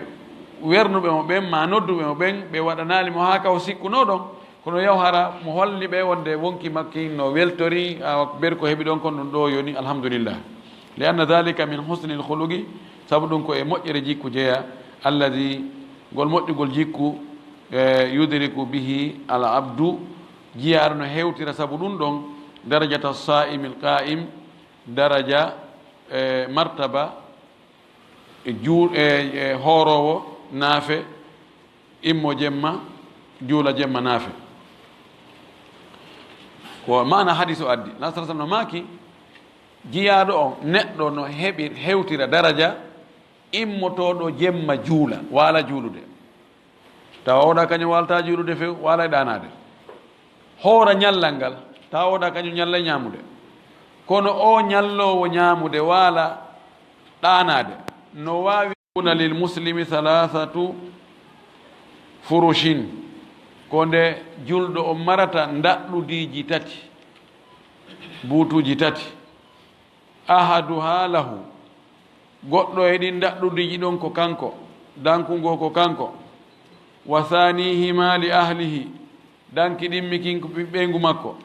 wernuɓe mo ɓen, ma nodduɓe mo ɓen, ɓe waɗanaali mo haa ka o sikkunoo ɗon, kono yaw hara mo holli ɓe wonde wonki makki no weltori, a, ber ko heɓi ɗon kon ɗum ɗo yoni, alhamdulillah. Li anna dhalika min husnil khuluqi, sabu ɗum ko e moƴƴere jikku jeya, alladhi, ngol moƴƴugol jikku, e, yudriku bihi al abdu, jiyaaɗo no hewtira sabu ɗum ɗon, darajata sa'imil qa'im, daraja, e, martaba, e juu-, e, e hooroowo naafe, immo jemma, juula jemma naafe. Ko maana hadis o addi, Nabi sallallahu alaihi wasallam no maaki, jiyaaɗo on, neɗɗo no heɓi, hewtira daraja immotooɗo jemma juula, waala juulude. Tawa oɗa kañum waalta juulude few, waala e ɗaanaade. Hoora ñallal ngal, tawa oɗa kañum ñalla e ñaamude. Kono o ñalloowo ñaamude waala ɗaanaade, no waawi. Kuna lil muslimi thalathatu furushin, ko nde julɗo o marata ndaɗɗudiiji tati, buutuuji tati. Ahaduha lahu, goɗɗo e ɗin ndaɗɗudiiji ɗon ko kanko, dankungo ko kanko. Wa thanihima li ahlihi, danki ɗimmi kin ko ɓi-, ɓeyngu makko.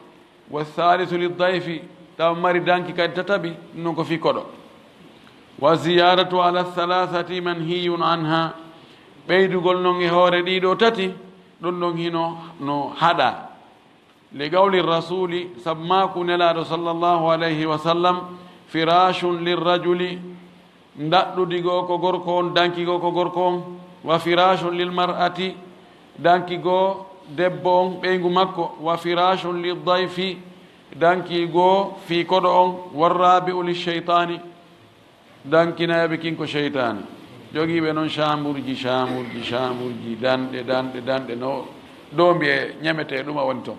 Wa thalithu li dayfi, tawa mari danki kadi tataɓi, ɗum non ko fii koɗo. Wa ziyadatu ala thalathati manhiyun anha, ɓeydugol non e hoore ɗiɗo tati, Ɗum ɗon hino no haɗa. Li qawli rasuli, sabu maaku Nelaaɗo sallallahu alayhi wa sallam, "Firashun lirrajuli, ndaɗɗudi goo ko gorko on, danki goo ko gorko on, wa firashun lil mar'ati, danki goo debbo on, ɓeyngu makko, wa firashun lid dayfi, danki goo fii koɗo on, warrabi'u lisheytaani, dankinayɓe kin ko seytaane." Jogiiɓe non caamburji, caamburji, caamburji, danɗe, danɗe, danɗe, no doombi e ñametee ɗum a woni ton.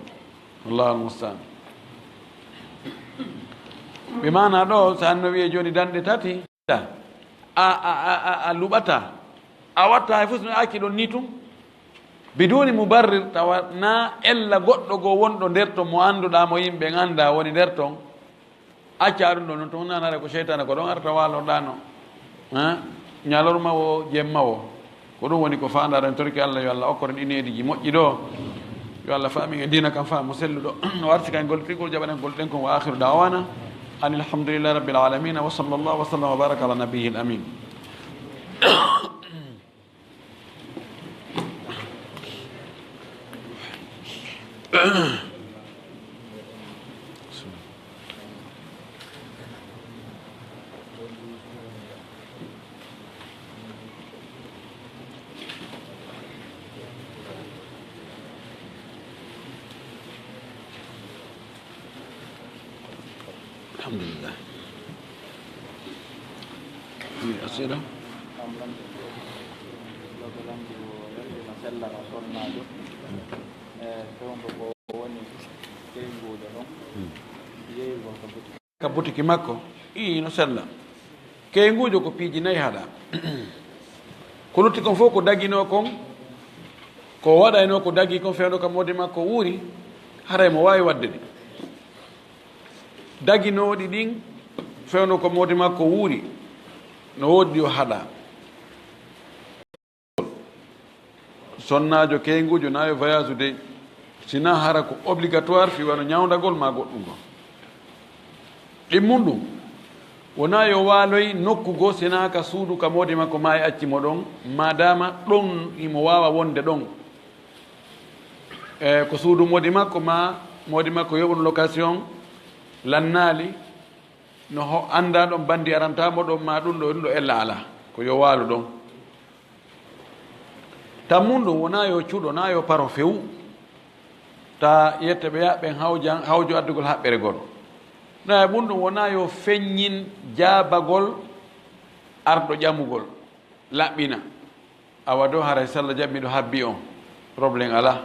Allahu almustaan. Ɓe maana ɗo, so anno wiye jooni danɗe tati, a, a, a, a, a luɓata, a watta hay fof so no acci ɗon ni tun. Biduni mubarrir, tawa na ella goɗɗo goo wonɗo nder ton mo annduɗaa mo yimɓe anndaa woni nder ton. Acca ɗum ɗon, non to hunnaanare ko seytaane ko ɗon arta waalorɗaano. Ha? Ñalorma wo, jemma wo. Ko ɗum woni ko faandaɗen, torki Allah, yo Allah okkoren ineediji moƴƴi ɗo. Yo Allah faamin e diina kan faamu selluɗo. O arti kan gol pigol jaɓanen gol ɗen kon. Wa akhiru da'wana anil hamdulillahi rabbil alamin. Wa sallallahu wa sallam wa baraka ala nabiyyil amin. Alhamdulillah. Wi, asira. Ka butiki makko, ii, no sella. Keynguujo ko piiji nayi haɗa. Ko lutti kon fof ko daginoo kon, ko waɗaynoo ko dagi kon fewndo ka moodi makko wuuri, haray mo waawi waɗde ɗi. Daginooɗi ɗin fewndo ko moodi makko wuuri, no woodi yo haɗa. Sonnaajo keynguujo na yo voyage de, sina hara ko obligatoire fii wano ñawndagol maa goɗɗum ngol. Ɗimmun ɗum, wonaa yo waaloy nokku goo, sina ka suudu ka moodi makko maa e acci mo ɗon, maadaama ɗon himo waawa wonde ɗon. E ko suudu moodi makko maa moodi makko yoɓuno location, lannaali, no ho-, anndaa ɗon banndi arantaa mo ɗon maa ɗum ɗo, ɗum ɗo ella alaa, ko yo waalu ɗon. Tammun ɗum wonaa yo cuɗo, naa yo paro few. Ta yette ɓe yaɓɓen hawjan, hawjo addugol haɓɓere gol. Naa e ɓum ɗum wonaa yo feññin jaabagol arɗo ƴamugol, laɓɓina. Awa do haray salla jaɓ miɗo habbi on, problème alaa.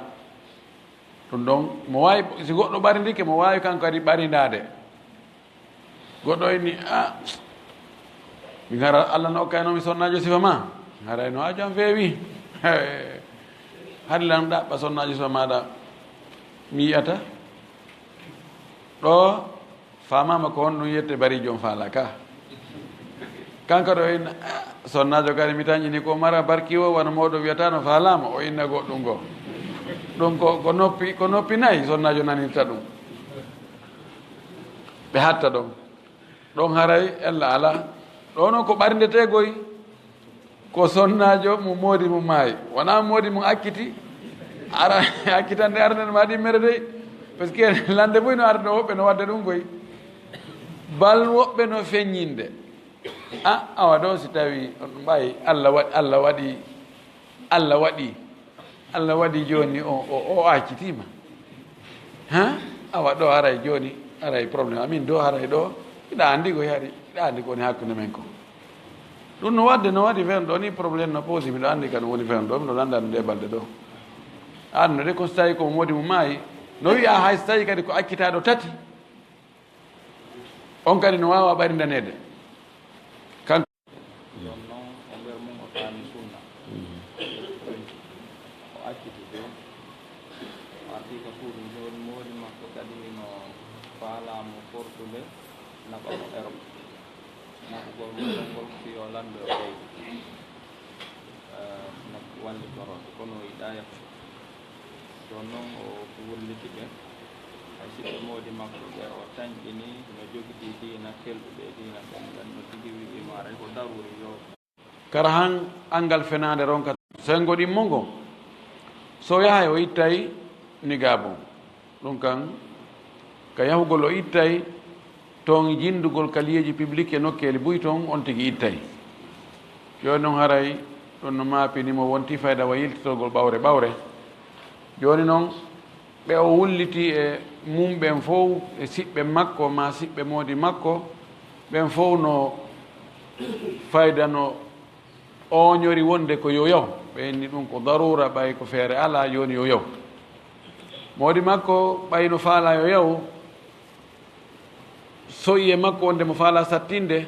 Ɗum ɗon, mo waawi, si goɗɗo ɓarindike, mo waawi kanko kadi ɓarindaade. Goɗɗo inni, "Ah, min hara Allah no okkayno mi sonnaajo sifa ma." Haray no haaju am feewi. Hari lan ɗaɓɓa sonnaajo sifa maaɗa mi yi'ata. Ɗo faamaama ko honɗum yette bariijo on faalaa ka. Kanko ɗo inna, "Ah, sonnaajo kadi mi tañini ko mara barki o, wano mooɗon wiyata no faalaama," o inna goɗɗum goo. Ɗum ko, ko noppi, ko noppi nayi sonnaajo nanirta ɗum. Ɓe hatta ɗon. Ɗon haray ella alaa. Ɗo noon ko ɓarindetee goy. Ko sonnaajo mo moodi mum maayi. Wonaa moodi mum acciti. Ara, accitande arande ma ɗimmere dey. Parce que lande buy no arde woɓɓe no wadde ɗum goy. Bal woɓɓe no feññinde. A, awa ɗo si tawi on mbayi Allah waɗi, Allah waɗi, Allah waɗi, Allah waɗi jooni o, o, o accitiima. Ha? Awa ɗo haray jooni, haray problème. Amin do haray ɗo, hiɗa anndi ko hari, hiɗa anndi ko woni hakkunde men ko. Ɗum no waɗde, no waɗi fen ɗo ni problème no posi, miɗo anndi ka no woni fen ɗo, miɗo landa ɗum ɗe balɗe ɗo. Anno de ko so tawi ko moodi mo maayi, no wi'a hay so tawi kadi ko accitaaɗo tati, on kadi no waawa ɓarindaneede. Kanko. Jooni noon, e nder mum o taani sunna. O acciti de. O arti ka suudu, jooni moodi makko kadi no faalaa mo fortude naɓa mo Europe. Naɓugol mo ngol fii o lanndo e leydi. Eh, no wallitoro, kono o yiɗaa yahde. Jooni noon o wullitike, hay si ɓe moodi makko ɓe o tanƴini, no jogiti diina, kelɗuɓe e diina ɓen, ɓen no tigi wi'i mo aray ko daruri yo. Kara han angal fenaande ronka. Senngo ɗimmo ngo, So yahay o ittay niqaabu, ɗum kan ka yahugol o ittay, toon jinndugol ka liyeeji public e nokkeeli buy toon, on tigi ittay. Jooni noon haray ɗum no maapini mo, wonti fayda wa yiltitogol ɓawre ɓawre. Jooni noon ɓe o wulliti e mum ɓen fow, e siɓɓe makko maa siɓɓe moodi makko, ɓen fow no fayda no ooñori wonde ko yo yaw. Ɓe inni ɗum ko daruura, ɓay ko feere alaa, jooni yo yaw. Moodi makko ɓay no faalaa yo yaw, so'i e makko wonde mo faalaa sattinde,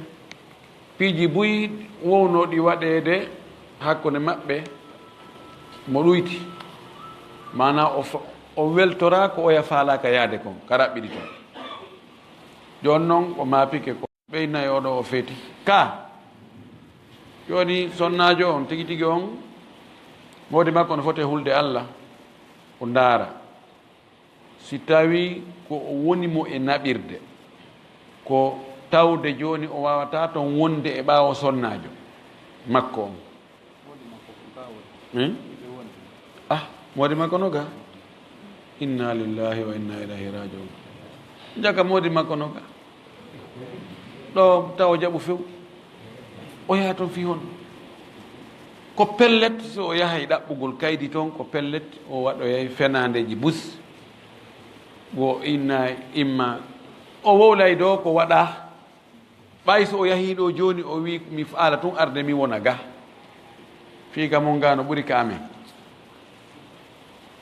piiji buy wownooɗi waɗeede hakkunde maɓɓe, mo ɗuyti. Maanaa o fa-, o weltoraa ko oya faalaaka yaade kon, ka raɓɓiɗi ton. Jooni noon o maapike ko ɓe nayo ɗo o feeti. Ka jooni sonnaajo on tigi tigi on, moodi makko no foti e hulde Alla, o ndaara. Si tawii ko o woni mo e naɓirde, ko tawde jooni o waawataa toon wonde e ɓaawo sonnaajo makko on. Hein? Ah, moodi makko no ga? Inna lillahi wa inna ilayhi rajiun. Jaka moodi makko no ga? Ɗo tawa jaɓu few. O yaha toon fii honno? Ko pellet, so o yahay ɗaɓɓugol kaydi toon, ko pellet, o waɗoyay fenaandeeji bus. Wo inna imma, o wowlay ɗo ko waɗa. Ɓay so o yahii ɗo jooni, o wii, "Mi faala tun arde mi wona ga. Fii ka mon ga no ɓuri ka amen.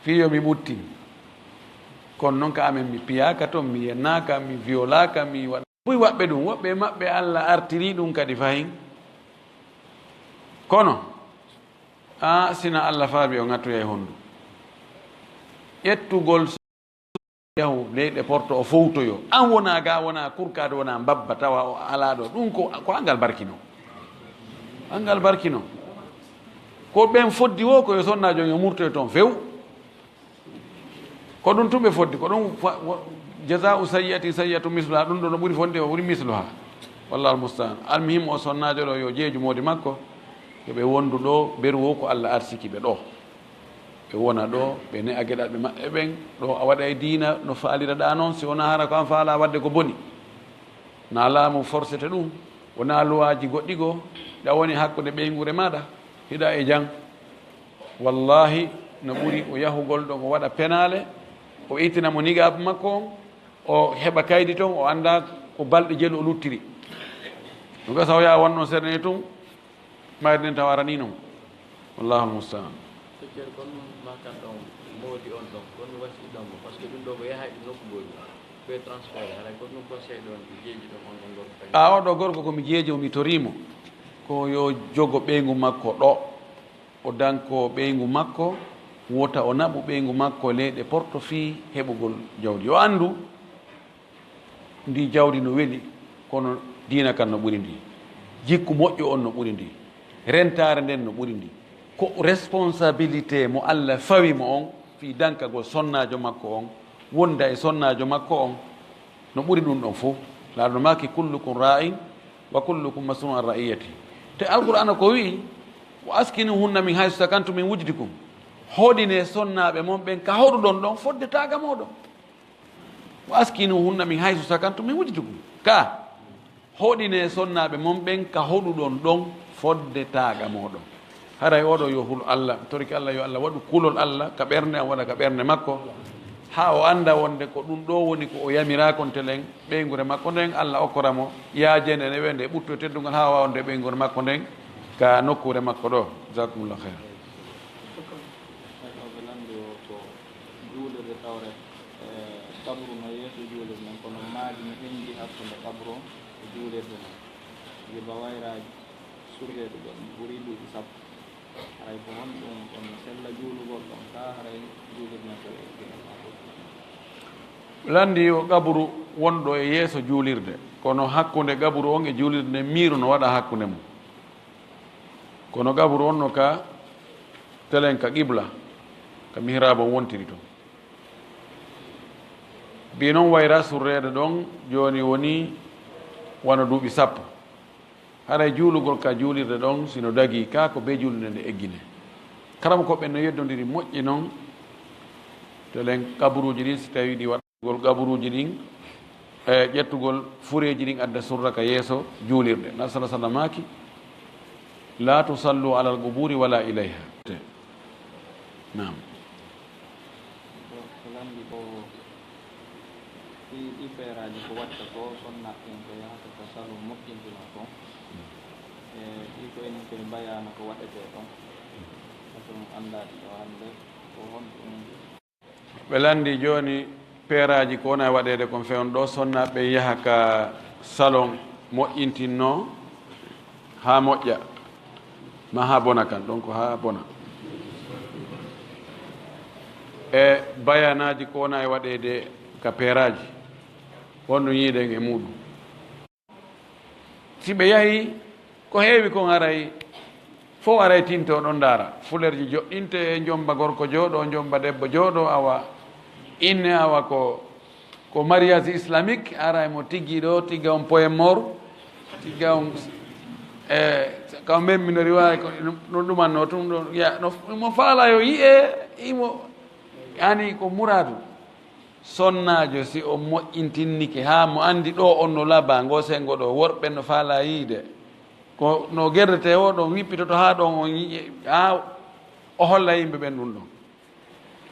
Fii yo mi ɓuttin. Kono noon ka amen mi piyaaka toon, mi yennaaka, mi violaaka, mi waɗa." Buy waɓɓe ɗum, woɓɓe e maɓɓe Alla artirii ɗum kadi fahin. Kono, a, sina Alla faabi o ŋattoyay honndu. Ƴettugol yahu leyɗe porto o fowtoyo. An wona ga, wona kurkaade, wona mbabba, tawa o alaa ɗo. Ɗum ko, ko angal barkino. Angal barkino. Ko ɓen foddi wo, ko yo sonnaajo yo murtoyo toon few. Ko ɗum tun ɓe foddi, ko ɗum fa-, wo-, jazaa'u sayyi'atin sayyi'atun misluha, ɗum ɗo no ɓuri fonde, o ɓuri misluha. Wallahul musta'an. Almuhim, o sonnaajo ɗo, yo jeeju moodi makko, yo ɓe wondu ɗo, beru wo ko Alla arsiki ɓe ɗo. Ɓe wona ɗo, ɓe ne'a geɗalɓe maɓɓe ɓen, ɗo a waɗay diina no faaliraɗaa noon, si wonaa hara ko an faalaa waɗde ko boni. Na laamu forsete ɗum, wonaa luwaaji goɗɗi goo, ɗa woni hakkunde ɓeynguure maaɗa, hiɗa e jam. Wallaahi, no ɓuri o yahugol ɗon, o waɗa penaale, o ittina mo nigaabu makko on, o heɓa kaydi ton, o annda ko balɗe jelu o luttiri. No gasa o yaha won ɗon seeɗa ni tun, mayri nden tawa aranii non. Wallaahu almustaan. Feccere kon ɗum makkan ɗon moodi on ɗon, kon mi wasi ɗon mo, parce que ɗum ɗo ko yahay ɗum nokku goo ɗum. Ɓe transféré, haray ko ɗum conseil ɗon, jeeji ɗon on ɗon gorko kañum. A, oɗo gorko ko mi jeejo, mi toriimo. Ko yo jogo ɓeyngu makko ɗo. O danko ɓeyngu makko, wota o naɓu ɓeyngu makko leyɗe porto fii heɓugol jawdi. Yo anndu, ndi jawdi no weli, kono diina kan no ɓuri ndi. Jikku moƴƴo on no ɓuri ndi. Rentaare nden no ɓuri ndi. Ko responsabilité mo Alla fawi mo on fii dankagol sonnaajo makko on, wonda e sonnaajo makko on, no ɓuri ɗum ɗon fof. Laaɗo maaki, "Kullukum ra'in wa kullukum mas'ulun an ra'iyati." Te Alqur'aana ko wi'i, "Wa askinuhunna min haysu sakantum min wujdikum." Hoɗine sonnaaɓe mon ɓen ka hoɗuɗon ɗon fodde taaga mooɗon. "Wa askinuhunna min haysu sakantum min wujdikum." Ka hoɗine sonnaaɓe mon ɓen ka hoɗuɗon ɗon fodde taaga mooɗon. Haray oɗo yo hul Alla, mi torike Alla yo Alla waɗu kulol Alla ka ɓernde am, waɗa ka ɓernde makko, haa o annda wonde ko ɗum ɗo woni ko o yamiraa kon telen, ɓeynguure makko nden, Alla okkora mo yaajeende nde weende e ɓuttu e teddungal, haa o waawa wonde e ɓeynguure makko nden ka nokkuure makko ɗo. Jazakumullahu khairan. Juulirde tawre, e, kabru no yeeso juulirde nden, kono maadi no hendi hakkunde kabru on e juulirde nden. Liba wayraaji surreede ɗon ɓuri duuɓi sappo. Haray ko honɗum ɗon no sella juulugol ɗon, kaa haray juulirde nden ko e gine makko? Landi o kabru wonɗo e yeeso juulirde, kono hakkunde kabru on e juulirde nden, miiru no waɗa hakkunde mum. Kono kabru on no ka telen ka qibla, ka mihraabu on wontiri ton. Bi non wayra surreede ɗon, jooni woni wano duuɓi sappo. Haray juulugol ka juulirde ɗon, si no dagii ka, ko bee juulirde nde eggine. Karamokooɓe ɓen no yeddondiri moƴƴi non, to len kaburuuji ɗin, si tawii ɗi waɗagol kaburuuji ɗin, e ƴettugol fureeji ɗin adda surra ka yeeso juulirɗe. Nabi sallallahu alaihi wasallam maaki, "La tusallu alal quburi wala ilayha." Naam. Ko, ko lanndi ko, ɗi, ɗi feeraaji ko watta ko, sonnaaɓe ɓen ko yahata ka salon moƴƴintinoo kon. E ɗi ko enen koye bayaana ko waɗetee ɗon. Sabu mi anndaa ɗi ɗo hannde, ko honɗum? Ɓe lanndi jooni peeraaji ko wona e waɗeede kon fewndo ɗo, sonnaaɓe ɓen yaha ka salon moƴƴintinnoo haa moƴƴa, ma haa bona kan, donc haa bona. E bayaanaaji ko wona e waɗeede ka peeraaji, honɗum yiiɗen e muuɗum? Si ɓe yahii, ko heewi kon aray, fof aray tintoo ɗon ndaara. Fulerji joɗɗinte, njomba gorko jooɗoo, njomba debbo jooɗoo, awa inne, awa ko, ko mariage islamique, ara e mo tiggi ɗo, tigga on poème mor, tigga on, e, ka memminori waawi ko no, no ɗumanno tun ɗo, ya, no, mo faala yo yi'e, imo, yani ko muraadu. Sonnaajo, si o moƴƴintinnike haa mo anndi ɗo on no labaa, ngo senngo ɗo, worɓe no faalaa yiide, ko no gerdetee o ɗon wippitoto haa ɗon on yi-, haa o holla yimɓe ɓen ɗum ɗon.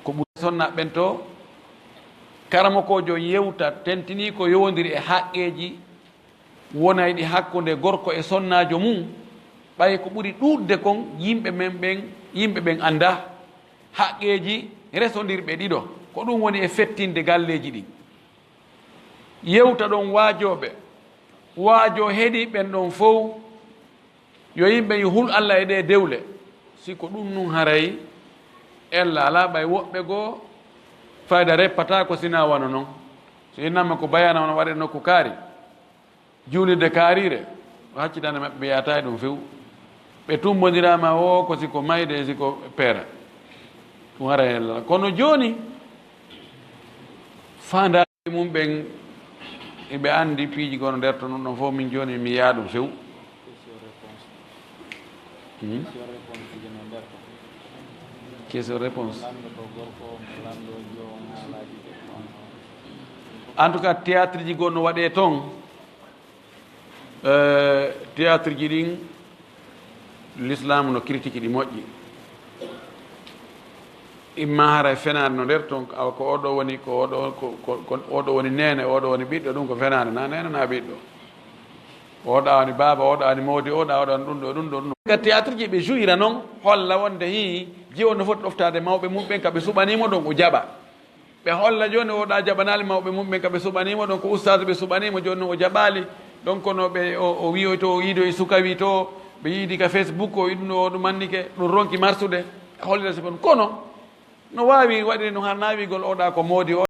Ko ɓuri sonnaaɓe ɓen to, karamokoojo yewta, tentinii ko yowondiri e haqqeeji wonayɗi hakkunde gorko e sonnaajo mum, ɓay ko ɓuri ɗuuɗde kon yimɓe men ɓen, yimɓe ɓen anndaa. Haqqeeji resondirɓe ɗiɗo, ko ɗum woni e fettinde galleeji ɗin. Yewta ɗon waajooɓe, waajoo heɗii ɓen ɗon fow, yo yimɓe yo hul Alla e ɗee dewle. Si ko ɗum nun haray, ella alaa ɓay woɓɓe goo, fayda reppataako sinaa wano non. So innama ko bayaana wano waɗe nokku kaari. Juulirde kaariire, o haccitande maɓɓe, ɓe yaata e ɗum few. Ɓe tumbondiraama o, ko si ko mayde, e si ko peera. Ɗum hara e Alla. Kono jooni, faandaaɓe mum ɓen, eɓe anndi piiji gono nder to, ɗum ɗon fof min jooni mi yi'aa ɗum few. Hmm? Question réponse. En tout cas, théâtre ji gono waɗee toon. Eh, théâtre ji ɗin, l'islam no critique ɗi moƴƴi. Imma haray fenaande no nder ton, awa ko oɗo woni, ko oɗo, ko, ko, ko oɗo woni neene, oɗo woni ɓiɗɗo, ɗum ko fenaande, na neene, na ɓiɗɗo. Oɗa woni baaba, oɗa woni moodi, oɗa, oɗa woni ɗum ɗo, ɗum ɗo, ɗum ɗo. Ka théâtre ji ɓe jouira non, holla wonde hii, jiwo no foti ɗoftaade mawɓe mum ɓen, ka ɓe suɓanii mo ɗon, o jaɓa. Ɓe holla jooni o ɗa jaɓanaali mawɓe mum ɓen, ka ɓe suɓanii mo ɗon, ko ustaas ɓe suɓanii mo, jooni non o jaɓaali. Ɗon kono ɓe, o, o wiyoy to, o yiidoy suka wi to, ɓe yiidi ka Facebook, o wiɗum ɗo, o ɗum mannike, ɗum ronki marsude, hollira si kon. Kono, no waawi waɗiri no haa naawigol oɗa ko moodi o,